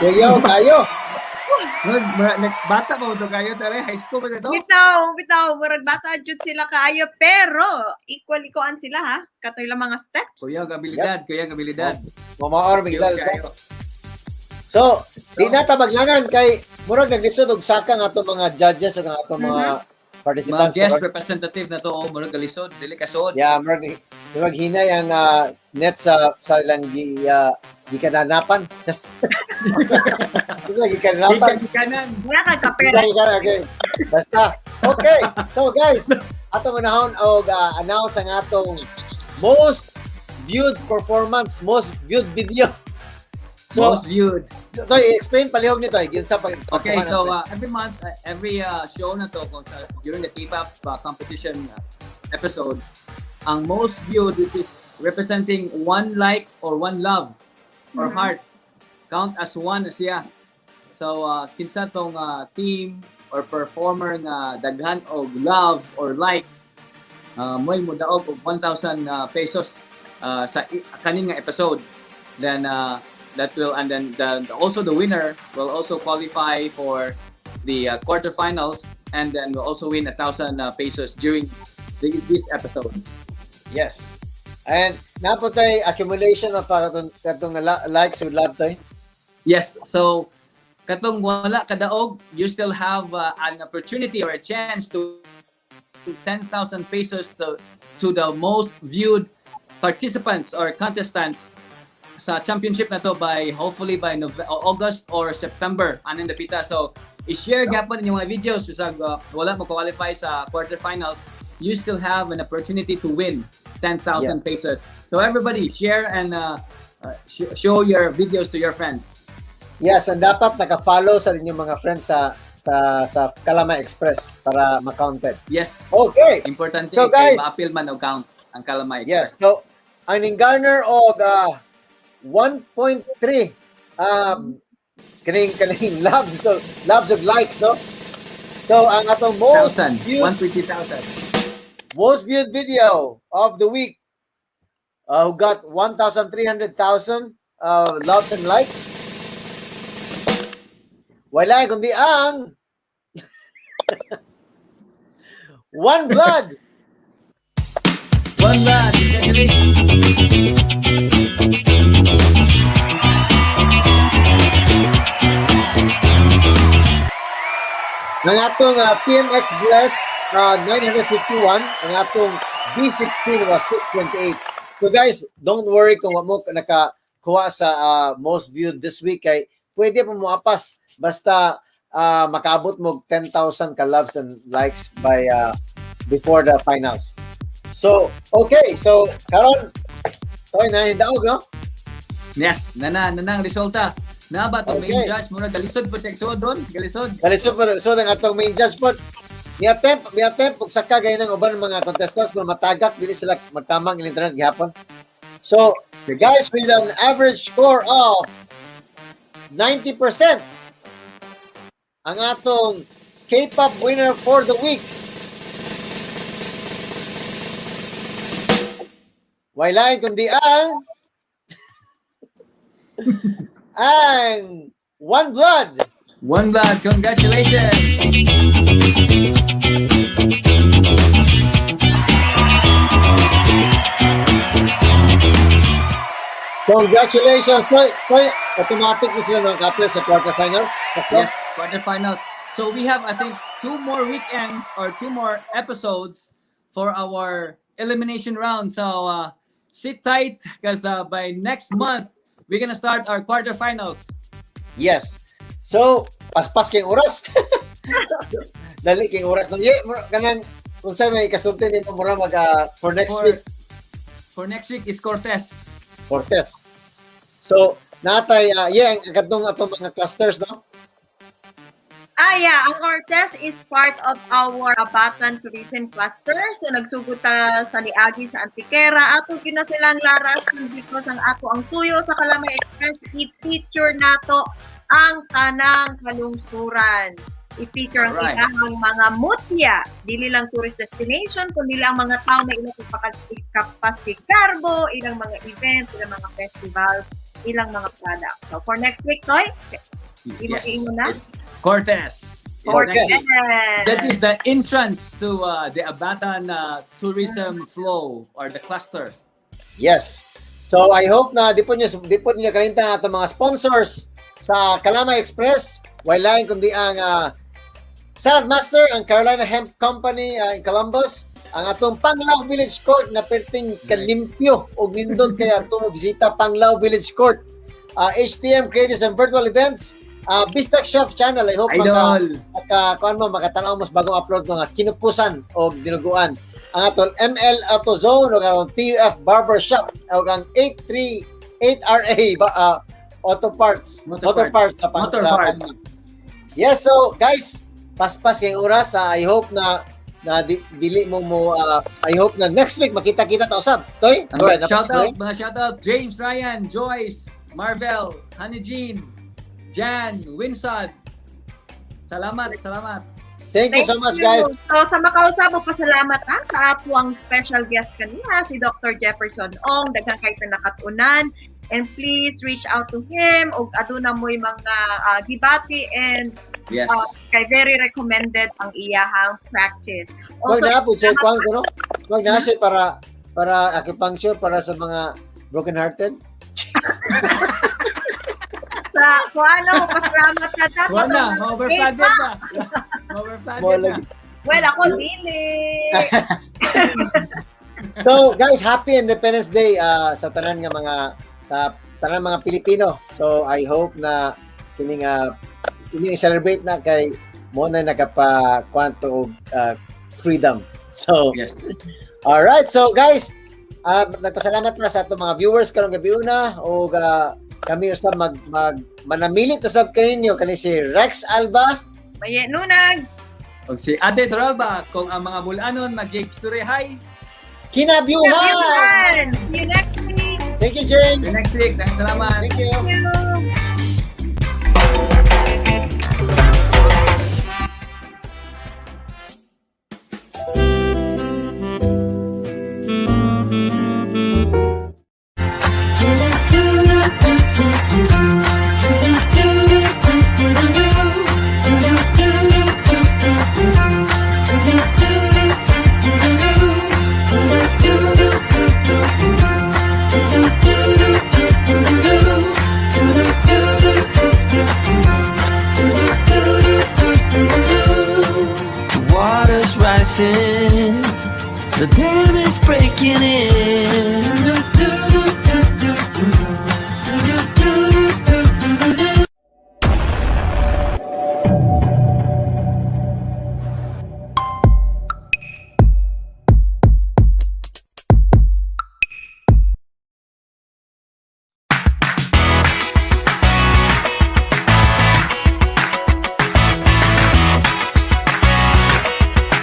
Speaker 1: Kuyaw kayo.
Speaker 2: Bata pa to kayo tare, high school pa to.
Speaker 3: Bitaw, bitaw, murag bata jud sila kaayo pero equally koan sila ha. Katoy lang mga steps.
Speaker 2: Kuyaw ang abilidad, kuyaw ang abilidad.
Speaker 1: Mamaor
Speaker 2: Kuyaw
Speaker 1: bigla.
Speaker 2: kayo.
Speaker 1: So, di na tabaglangan kay murag naglisod og saka nga atong mga judges ug ang atong mga
Speaker 2: Mga
Speaker 1: participants.
Speaker 2: guest
Speaker 1: Murag-
Speaker 2: representative na to, oh, murag galisod, dili kasod.
Speaker 1: Yeah, murag murag hinay ang net sa ilang gi gikananapan. Basta gikananapan.
Speaker 2: Gikan-gikanan.
Speaker 3: Wala ka kapera.
Speaker 1: Gikan okay. Basta. Okay. So guys, ato manahon og announce ang atong most viewed performance, most viewed video. So,
Speaker 2: Most viewed.
Speaker 1: Toy, explain palihog nito. Yun sa pag
Speaker 2: Okay, so every month, every show na to, kung during the K-pop competition episode, ang most viewed, which is representing one like or one love or heart, count as one na siya. So, kinsa tong team or performer nga daghan og love or like, mo'y mudaog og 1,000 pesos sa kaning nga episode. Then that will and then also the winner will also qualify for the quarterfinals and then will also win 1,000 pesos during this episode.
Speaker 1: Yes. And napotay accumulation of katong likes with love toy.
Speaker 2: Yes, so katong wala kadaog, you still have an opportunity or a chance to 10,000 pesos to the most viewed participants or contestants sa championship na to by hopefully by August or September aning dapita. So i-share gyapon inyong mga videos bisag wala mo qualify sa quarterfinals, you still have an opportunity to win 10,000 pesos. So everybody share and show your videos to your friends.
Speaker 1: Yes, and dapat naka-follow sa inyong mga friends sa Kalamay Express para ma-counted.
Speaker 2: Yes.
Speaker 1: Okay.
Speaker 2: Importante
Speaker 1: So,
Speaker 2: kay
Speaker 1: guys-
Speaker 2: ma-appeal man og count ang Kalamay
Speaker 1: Yes.
Speaker 2: Express.
Speaker 1: So ang ning garner og 1.3 kaning loves so loves of likes, no? So ang atong most
Speaker 2: Thousand,
Speaker 1: viewed
Speaker 2: 120,000.
Speaker 1: most viewed video of the week who got 1,300,000 loves and likes. Wala kundi ang One Blood.
Speaker 2: One Blood. Congratulations.
Speaker 1: Ang atong PMX Blessed 951, ang atong B16 was 628. So guys, don't worry kung wa mo nakakuha sa most viewed this week kay pwede pa mo apas basta makaabot mo 10,000 ka loves and likes by before the finals. So, okay. So, karon toy na daog, no?
Speaker 2: Yes, nana ang resulta. Na ba to main
Speaker 1: Okay.
Speaker 2: judge mura galisod po siya so doon, galisod.
Speaker 1: Galisod po, so ang atong main judge po. Mi attempt og saka gay ng uban mga contestants pero matagak dili sila magtamang ilang internet gihapon. So, guys, with an average score of 90%, ang atong K-pop winner for the week. Way lain kundi ang One Blood.
Speaker 2: One Blood, congratulations.
Speaker 1: Congratulations. So, automatic na sila ng couple sa quarterfinals. Sakto?
Speaker 2: Yes, quarterfinals. So we have, I think, two more weekends or two more episodes for our elimination round. So sit tight because by next month, we're gonna start our quarterfinals.
Speaker 1: Yes. So, paspas kay oras. Dali kay oras nang ye kanang kung sa may kasulti nimo mura mag for next week.
Speaker 2: For next week is Cortez.
Speaker 1: Cortez. So, natay yeah, ang katong atong mga clusters, no?
Speaker 3: Ah, yeah. Ang Cortez is part of our Abatan Tourism Cluster. So, nagsugod ta sa Niagi sa Antiquera. Ato gina silang laras because ang ato ang tuyo sa Kalamay Express. I-feature nato ang tanang kalungsuran. I-feature ang ilahang mga mutya. Dili lang tourist destination, kundi lang mga tao na ilang kapasikarbo, ilang mga events, ilang mga festivals. ilang mga product. So for next week, Toy, imo imo na.
Speaker 2: Cortes.
Speaker 1: Cortes.
Speaker 2: Next week. That is the entrance to the Abatan tourism flow or the cluster.
Speaker 1: Yes. So I hope na di po niyo kalimtan ang atong mga sponsors sa Kalamay Express. Way lain kundi ang Salad Master, ang Carolina Hemp Company in Columbus, ang atong Panglao Village Court na perting kalimpyo og nindot kaya ato mo bisita Panglao Village Court. HTM Creatives and Virtual Events, Bistak Chef Channel. I hope
Speaker 2: Idol.
Speaker 1: Maka kuan mo, makatanaw mo sa bagong upload, mga kinupusan og dinuguan. Ang atong ML Auto Zone ug ang TUF Barber Shop ug ang 838RA ba, Auto Parts.
Speaker 2: Motor
Speaker 1: Motor
Speaker 2: Parts.
Speaker 1: Parts sa pang
Speaker 2: Motor
Speaker 1: sa
Speaker 2: Parts.
Speaker 1: Panma. Yes, so guys, paspas kay oras. I hope na na di, dili mo mo I hope na next week makita-kita ta usab. Toy,
Speaker 2: Ang
Speaker 1: go ahead.
Speaker 2: Shout out, mga shout out, James Ryan, Joyce, Marvel, Honey Jean, Jan, Winsad. Salamat, salamat.
Speaker 1: Thank you so much, guys.
Speaker 3: So, sa makausap mo, pasalamat sa atuang special guest kanina, si Dr. Jefferson Ong. Daghang kay nakatunan. And please reach out to him og aduna mo'y mga gibati and kay very recommended ang iyahang practice.
Speaker 1: Wag na po siya kuan ko, no? Wag na siya para acupuncture para sa mga broken hearted.
Speaker 3: Sa kung ano, pasalamat ka dapat.
Speaker 2: Wala na, ma-overflooded na. Ma-overflooded
Speaker 1: Mo
Speaker 2: na.
Speaker 1: lagi.
Speaker 3: Well, ako dili.
Speaker 1: So, guys, happy Independence Day sa tanan nga mga sa tanan mga Pilipino. So, I hope na kining kining i-celebrate na kay mo na nakapa kwanto og freedom. So, all right. So, guys, nagpasalamat na sa atong mga viewers karong gabi una og kami usab mag, mag manamilit usab kaninyo kani si Rex Alba.
Speaker 3: Maye nunag.
Speaker 2: Og si Ate Toralba, kung ang mga bulanon mag-hi.
Speaker 1: Kinabyuhan!
Speaker 3: Kinabyuhan! See you next week.
Speaker 1: Thank you, James.
Speaker 2: See you next week. Daghang salamat.
Speaker 1: Thank you.
Speaker 3: Thank you.
Speaker 7: The water's rising, the dam is breaking in.